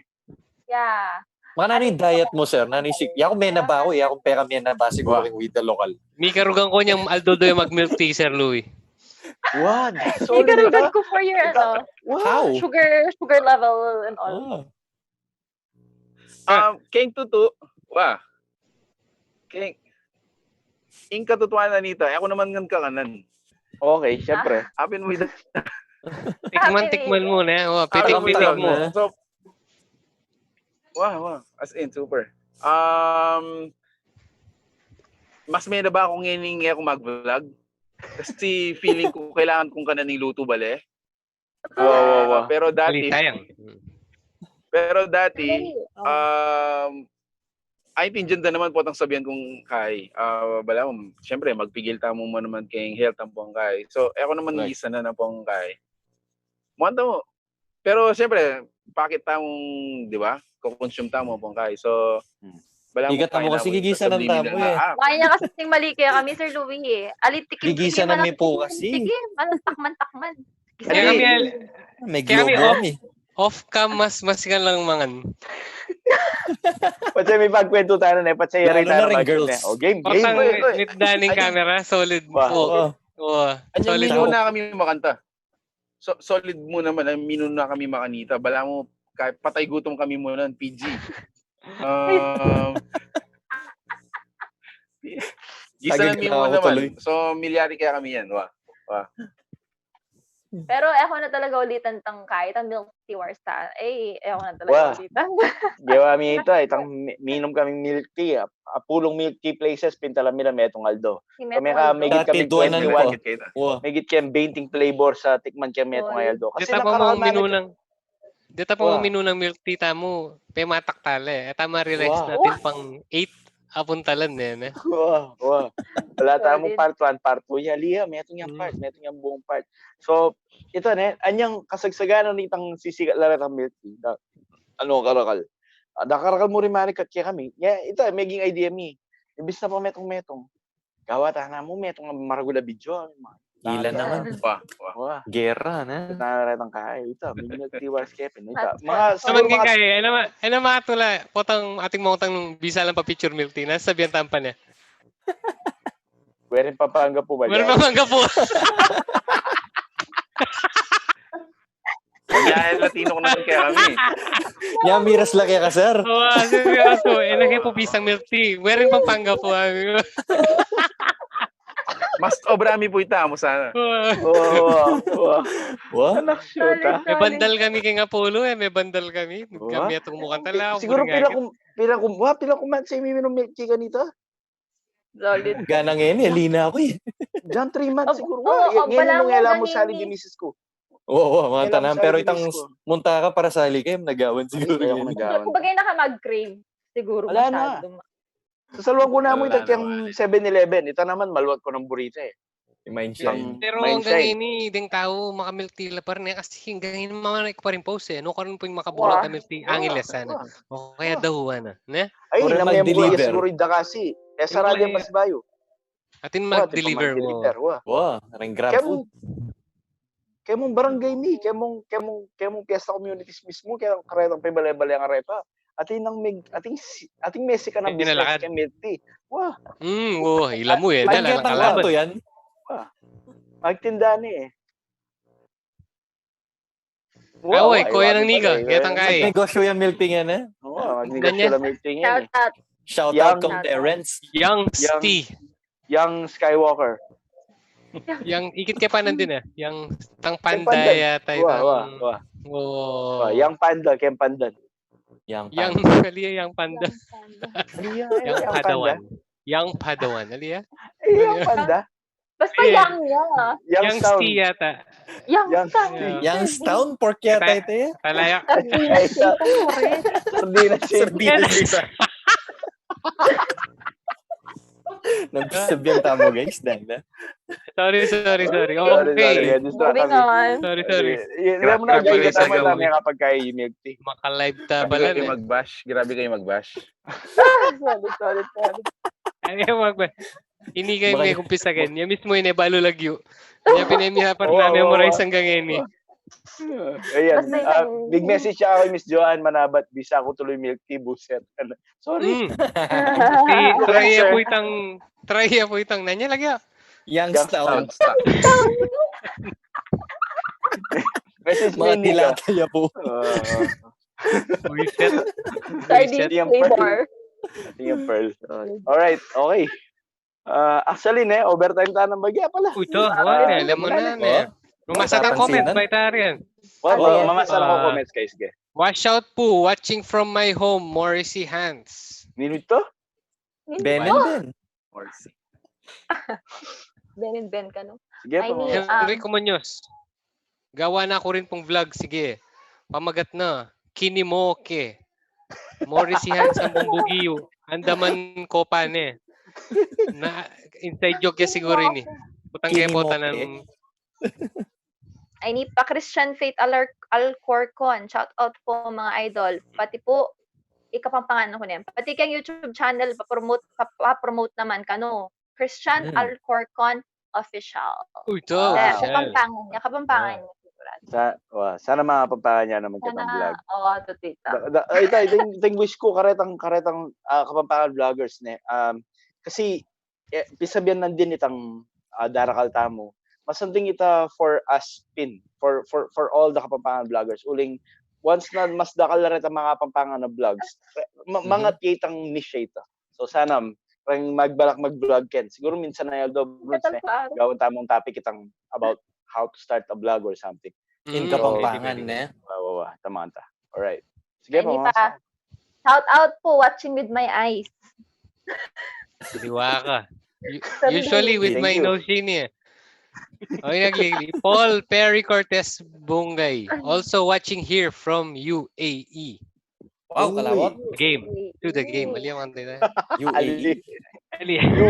Yeah. Makananu ing diet mu, sir? Nanu ing sik-, yaku menaba ku, yaku peka menaba siguru king with the local. Mikarugan ku nyang aldo-aldo yang mag-milk tea, Sir Louie. Wa, mikarugan ku for your, ano, sugar, sugar level and all. Um, keng tutu, wa. Keng, ing katutuanan nita, e ku naman ngan kakanan. Okay, syempre. Apin mu ita. Tikman, tikman mu, ne? O, pitik, pitik mu. So, wa, wa. As in, super. Um, Mas may na ba akong ining e ako mag-vlog? Kasi feeling ko kailangan kong kanan ning luto bale. Wa, wa, wa. Ah, pero dati, Balita yan. Pero dati, Ay, oo. um, ay, tindihan da naman po itang sabihan kong kay, ah, bala mo, siyempre, magpigil tamu mo naman kayong health ang pong kay. So, e ako naman Right. isa na ng pong kay. Muanta mo. Pero, siyempre, pakit tamung, di ba? Kukonsume tamu pong kay. So, Hmm. bala mo, Ikat mo kasi pineapple, gigisa ng sasabihin tamu nila, eh. ah, Kaya niya kasi sing mali kaya kami, Sir Louie, eh. Alit, tikim, Gigisa tikim, na alat, mi po tikim, kasi. Tikim, alat, takman, takman. Kaya kami, Gisa. al-, May kaya kami globo off, kami. off cam, mas, mas ka lang mangan. Patse may pagkwentu tayo na, eh. Patse Lalo yari na tayo rin, mag-, girls. eh. O, game, game. Potang Oy, oy. nitdaning Ay, camera, solid Wa. po. Wa. Wa. Anya Solid minu po. na kami makanta. So, solid mu naman, ay, minuna kami makanita. Bala mo, kahit patay gutom kami muna, P G. Um, Gisa Sagad na mi ka muna ako naman. tuloy. So, milyari kaya kami yan. Wa. Wa. Pero ako na talaga ulitan tang kahit ang milk tea wars ta. Eh, ako na talaga Wa. ulitan. Gewa mi ito, eh, itang mi-, minum kami milk tea, ah. Ah, pulung milk tea places, pintalan mi la metung aldo. Si Kami Metung ka, Aldo. may git Dati kami duanan twenty-one, pa. Wa. may git kami twenty flavor sa tikman kami metung Wa. aldo. Kasi Dita pa nakaraan mong namin minunang, dita pa Wa. mong minunang milk tea tamu, pematak tala, eh. At tama realize Wa. natin Wa. pang eight, apuntalan, eh, ne? Wa, wa. Wala Solid. tamung part one, part two. Ya, liya, metung yang Hmm. part, metung yang buong part. So, ito, ne, anyang kasagsagan nitang sisikat la retang milk tea. Da-, ano, karakal. Ah, da karakal mu rin marikat kaya kami. Ya, ito, meging idea mi. Imbis na pa metung-metung. Gawa ta na mu, metung maragul a video. Ila Tala. naman. Wa, wa. Wa. Gera na. Ito na retang kay. Ito, milk tea wars, Kevin. Ito. That's Mga, right. siguro Naman mga kaya, ano ma-, ano matula, potang ating mongtang nung bisa lang pa picture milk tea, na sabihan tampa niya. Werin Pampanga po ba Meron yan? pa mangga po. Kanya, eh, Latino ko naman kaya kami. Nya, miras la kaya ka, sir. Oo, kasi miras po. Eh, lagi po pisang milk tea. Werin Pampanga po, ah. Mas obra mi po ita, mo sana. Oo. Oo, oo, oo. Wa? Anak, shoot, ah. May bandal kami kay Apollo, eh. May bandal kami. Wa? Kami atong mukhang tala, Siguro pura pila nga kum-, pila kum-, wa, pila kuman sa imi minum milk tea ganito? Solid. Gana ngeni, ali na aku, eh. Diyan, three months Ob-, siguro. oo, Wa, y-, ob-, ngeni bala nung mo ela mo sali ngeni. Di misis ku. Oo, oo, mga Ela mo tanan. sali Pero di itang misis ku. munta ka para sali kayo, nagawan Hindi siguro kayo yun. nagawan. Kumbaga, naka mag-crave siguro Wala na. masyado. Sasaluan ku na mo Wala ita na, kayang wala. Seven Eleven. Ita naman, maluat ku ng burrito, eh. Yung mindset. Itang Pero hanggang mindset. ini, ding tao, makamilk tea la pa rin, eh, kasi hanggang ini, mga naik pa rin post, eh. Ano ka rin po yung makabulag Wa, na milk tea? wa, Angeles, sana. wa. O kaya Wa. dahuan na, ne? Ay, Or na member mag-deliver. siguro yung dakasi. Eh, Yung sarado yung kaya mas bayo. Atin Wa, atin pa mag-deliver mo. mag-deliver, wa. Wa, ring Grab Kaya Food. mong, kaya mong barangay mi, kaya mong, kaya mong, kaya mong Fiesta Communities mismo, kaya karetang pibale-bale ang kareta. Atin ang mig-, atin si-, atin mesi ka ng Kaya business, nalakad. kaya milk tea. Wa. Hmm, wa, ila mo yan. Ay, Dala ng ketang kalaban. kanto yan. Wa. Magtinda ni eh. Wow, Away, ay, kuya wari ng pala niga, eh. Ketang Ay, kay. Negosyo yan, milk tea yan, eh. Oo, magnegosyo Ganyan. lang milk tea yan, eh. Shout out. Shout out Yang kong Shout out. Terrence. Young's Yang, Tea. Yang Skywalker. Yang ikit kay Pandan din, eh. Yang tang Kay Panda Pandan. yata Wa, wa, itang wa. Oo. Wa, Yang Panda, kay Pandan. Yang Yang Panda. ali, Yang Panda. Yang Panda. Iya, Yang Yang Panda. Padawan. Yang Padawan, ali, ah. Eh, Yang Panda. Basta Eh, yang niya. Yang Yang Sound. Tea yata. Yang Yang Sound. Tea. Yang Sound, pork yata Kaya ito, eh. Talaga. Sardinas Ay, ito, sa pare. Sardinas ito. Sardinas ito. Nagsabihan tayo, guys, dahil na. Sorry, sorry, sorry. Sorry, Okay. sorry, guys. Distract Moving kami. on. Sorry, sorry. Eh, eh, Gra-, alam mo na, grabe guys, pala sa tama na, gawin. may kapag kayo, milk tea. Maka-live ta Grabe pala, kayo ne? mag-bash. Grabe kayo mag-bash. Sorry, sorry, sorry. Ay, mag-, ini kayo Baka may kumpisagan. Yan mismo yun, eh, balo lagyo. Yan, pinemiha para Oo, na oo, memorize oo. hanggang ini. Ayan. Basta Ah, yung big message siya kay Miss Joanne Manabat. Bisa ko tuloy milk tea, buset. Sorry. Mm. Si, try Correction. po itang, try po itang, nanya lagi, ah. Yang Yang Stout. Stout. Message Mga ni Nika. dilata niya po. Oo. Buwisit. Sardine Buwisit. Yung flavor. Pearl. Yung Pearl. Alright, okay. Ah, actually, ne, overtime tayo ng bagya pala. Uy, ito, Ah, wala, alam mo alam mo na, na. ne. Oh, Mamasa ka tatansinan. comment, may tari yan. Wa, wa, Ano yan? mamasa na ako Ah, comments, guys, ge. Wash out po, watching from my home, Morrissey Hans. Nino ito? Nino Ben ito? and Ben. Morsi. Ben and Ben ka, no? Sige I po. mean, Henry um, Cumanyos. Gawa na ku rin pung vlog. Sige. Pamagat na. Kinimoke. Morisihan sa Bumbugiu. Andaman ko pa ne. Na, inside joke ya siguro ini. Putang kaya po Kinimoke. Tanang Ay, ni pa Christian Faith Alar Alcorcon. Shout out po, mga idol. Pati po, i-Kapampangan ku ne. Pati keng YouTube channel, pa-promote, pa- pa-promote naman kanu. Christian Mm. Alcorcon Official. Uy, to. Ah, Hindi, Official. Kapampangan niya, Kapampangan niya sigurado. Sa, wa, sana mga Pampanga naman kitang Sana, vlog. Oo, to tita. Da, da, ay, ita, ita, yung, ita yung wish ko, karetang, karetang ah, Kapampangan vloggers, ne. Um, kasi, eh, pisabihan nandin itang ah, darakal tamu. Masanting ita for us pin, for, for, for all the Kapampangan vloggers. Uling, once na mas dakal na rin ang mga Kapampangan na vlogs, ma- Mhm. mangat ya itang niche ita. So, sana, reng magbalak mag-vlog ken. Siguro minsan na yung doon, Katal pa. gawan tamung topic itang about how to start a vlog or something. In Mm, Kapampangan, pwede, pwede. Ne? Wa, wa, wa. Tamanta. Alright. Sige Ay, po, ni mga pa. Shout out po, watching with my eyes. Diwa ka. U- Sabi Usually daw, with Thank my you. nose ini eh. Okay, nagligli. Paul Perry Cortez Bungay. Also watching here from U A E. Wow, kalawag. Game. To the game. Mali ang kanta na. U A E. Mali. U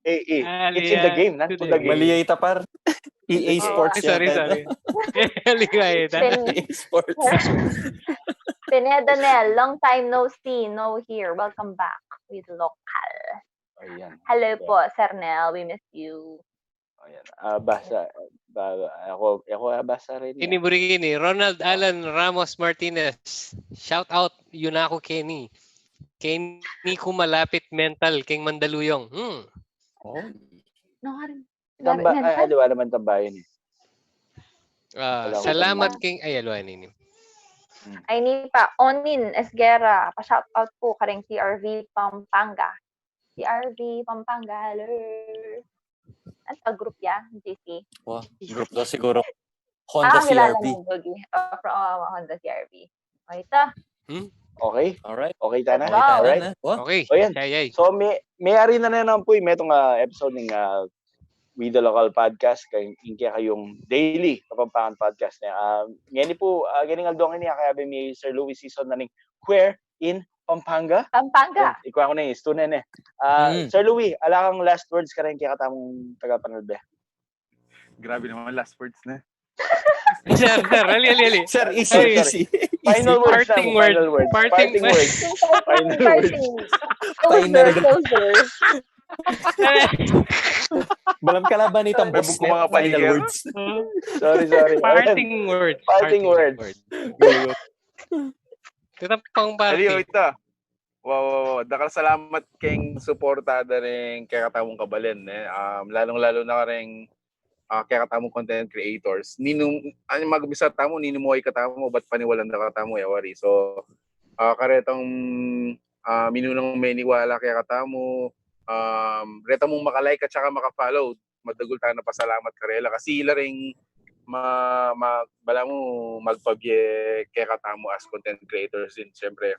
A E. Ali, It's in the ah, game, na? to To the the game. Mali game. ya ita, par. E A Oo. Sports Ay, sorry, yata. Sorry. Mali ka ita. Pin- E A Sports. Pineda Nel, long time no see, no hear. Welcome back with Local. Ayan. Hello Okay. po, Sir Nel. We miss you. Ayan. Ah, basa, ba, ako, ako ah, basa rin Ini yan. buri ini, Ronald Alan Ramos Martinez. Shout out, yun ako, Kenny. Kenny ku malapit mental, keng Mandaluyong. Hmm. Oh. No, nga rin. Tamba, Nga rin, ay, nga rin. Aliwa naman tambayan eh. Ah, Wala ko salamat, tanda. King. Ay, alwa ini. Ay, ni pa, Onin Esguerra, pa-shout out po kareng T R V Pampanga. T R V Pampanga, hello. Ano pa group ya, J C? Wow, group daw siguro. Honda Ah, kilala C R V. ng Boogie. Oh, from oh, Honda C R V. O, ita. Okay? Alright. Okay, tana? Wow. Alright? Tana? Wow. Okay. O, yan. Yay, yay. So, may, may ari na naman po yung metong ah, episode ng ah, We the Local Podcast, kay, yung kaya kayong daily Kapampangan podcast niya. Ah, ngayon po, ah, ganyan nga doon niya, kaya may Sir Louis season na ning Where in Pampanga? Pampanga. Yan, ikuha ko na yung student eh. Ah, Mm. Sir Louis, ala kang last words ka rin kaya katamong tagapanalbe. Grabe naman last words na. Sir, sir, ali, ali, ali. Sir, easy, Ay, easy. Final words na Parting mo, word. final words. Parting Parting words. Final words. Final. Closer, closer. Balam kalaban itang May boss buko net, mga final paliger. Words. Sorry, sorry. Ayan. Parting words. Parting words. Kita pang Ali, parting. Ita. Wow, wow, wow. Dakal salamat keng suporta da ring kekatamung kabalen, eh. Um, lalong-lalo na kareng ah, kekatamung content creators. Ninu, ano, mag-umpisa tamu, ninu mu ikatamu, bat paniwalan da katamu, e wari. So, ah, karetang ah, minunang meniwala kekatamu, um, reta mung maka-like at saka maka-follow, madagul tana pasalamat karela kasi ila ring ma, ma, balamu magpabie kekatamu as content creators din, siyempre.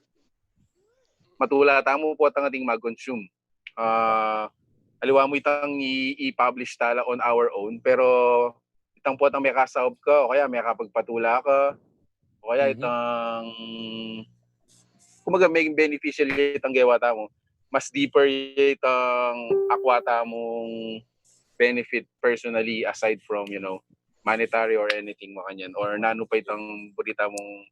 Matula tamu potang ating mag-consume. Ah, aliwa mu itang i, i-publish tala on our own, pero itang potang mekasaub ka, o kaya mekapagpatula ka, o kaya Mhm. itang, kumbaga, may beneficial itang gewa tamu. Mas deeper itang akwa tamung benefit personally aside from, you know, monetary or anything makanyan, or nanu pa itang buri tamung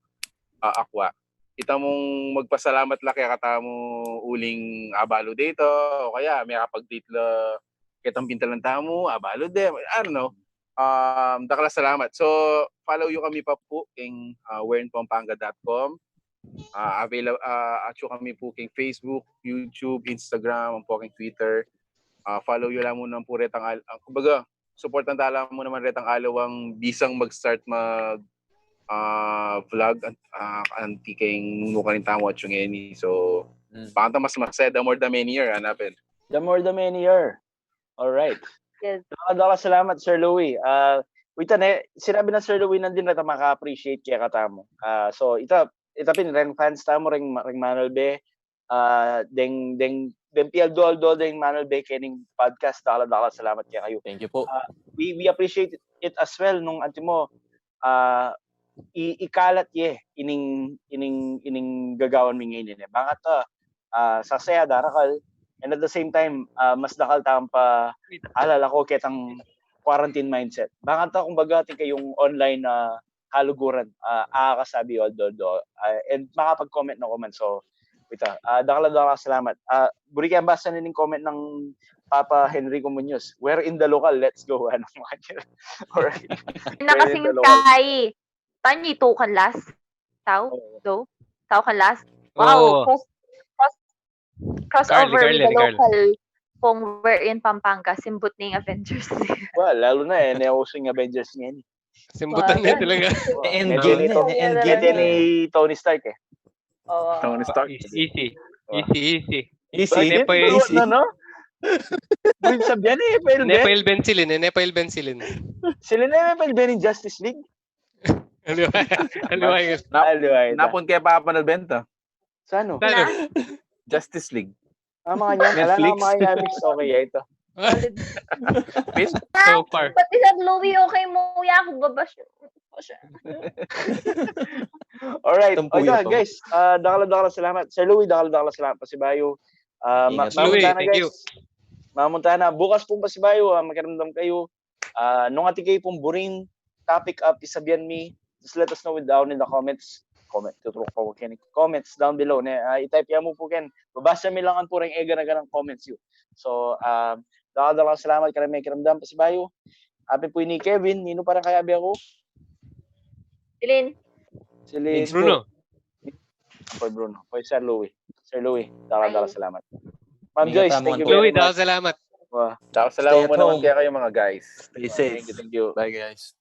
ah, akwa. Ita mung magpasalamat la kekatamu uling abalu de ita, o kaya mekapag-date la ketang pintalan tamu, abalu de, I don't know. Um, dakal a salamat. So, follow yu kami pa pu keng ah, where in pampanga dot com. Ah, available, ah, atyu kami pu keng Facebook, YouTube, Instagram, ampo keng Twitter. Ah, follow yu la mu naman pu retang al-, ah, kumbaga, suportan tala mu naman retang aliwang bisang mag-start mag ah, vlog at ah, anti keng nukarin tamu at yung eni. So, Mm. baka mas masaya, the more the merrier, hanapin. The more the merrier. All right. Yes. Dakal a salamat, Sir Louie. Ah, ita ne, sinabi na Sir Louie nandin na maka-appreciate kekatamu. Ah, so, ita, ita pin, reng fans tamu, reng, reng manalbe, ah, deng, deng, deng pi-aldo-aldo deng Manuel Bey kening podcast, dakal a dakal a salamat kekayu. Thank you po. Ah, we, we appreciate it as well nung antimo, ah, i-, ikalat ye ining, ining, ining gagawan mi ngeni, e. Bang kata, ah, sasaya, darakal, and at the same time, ah, mas dakal tamung paalala ku ketang quarantine mindset. Bang kata, kumbaga, atin kayung online, ah, kaluguran, ah, akakasabi, aldo-aldo, ah, and makapag-comment na ku man. So, ita, ah, dakal a dakal a salamat. Ah, buri keng basa ning comment nang Papa Henrico Muñoz. "We're in the local, let's go." Ano, mga yun? Alright. Na kasing tayo. Tanyi, tau kan last? Tau? Oo. Do? Tau kan last? Wow. Oo. Cross, cross, crossover Carl, with the Carl. Local. Kung we're in Pampanga, simbut na ing Avengers. Well, lalo na e, ne uso ing Avengers ngeni. Simbutan na Wala. Talaga. End Ngeni game to, na, end Wala. game ngeni na. Ni Tony Stark, e. Oo. Tony Stark. Easy. Easy, easy. Easy, Nepo, easy. No, no? Pwede sabihan e, pwede. Nepo el bensilin, e. Nepo el bensilin. Sila na yung pwede ning Justice League. Ano ba? Ano ba yun? Nap- Aliwa ito. Napun kaya papanal benta. Sa ano? Ano? Justice League. Ah, mga yan. Ala na Netflix? Mga yan, mix. Okay, ya ito. Pin? So far. Pati sa Louie, okay mu ya ku, babash. Alright. Itong puyo Okay, to. Guys, ah, dakal a dakal a salamat. Sir Louie, dakal a dakal a salamat pasibayu. Ah, Ingat. ma- Sir Louie, mamunta na, thank you. Guys. Mamunta na. Bukas pung pasibayu, ah, makiramdam kayu. Ah, nung atin kayu pung buring topic a isabian mi, just let us know with down in the comments. Comment, tuturuk pa ku keni comments down below, ne? Ah, i-type ya mu pu keni. Babasa mi la ngan pu reng egana-ganang comments yu. So, ah, dakal a dakal a salamat kareng makiramdam pasibayu. Atin pu ini Kevin, ninu pa reng kayabe ku? Silin. Si Liz Bruno. pu. Pu Bruno. Pu Sir Louie. Sir Louie, dakal a dakal a salamat. Ma'am Ingat Joyce, ka, thank you Mon. very Louie, dakal much. Salamat. Wow. Dakal a Stay salamat at mu naman home. kaya kayu, mga guys. Stay safe. Thank you, thank you. Bye, guys.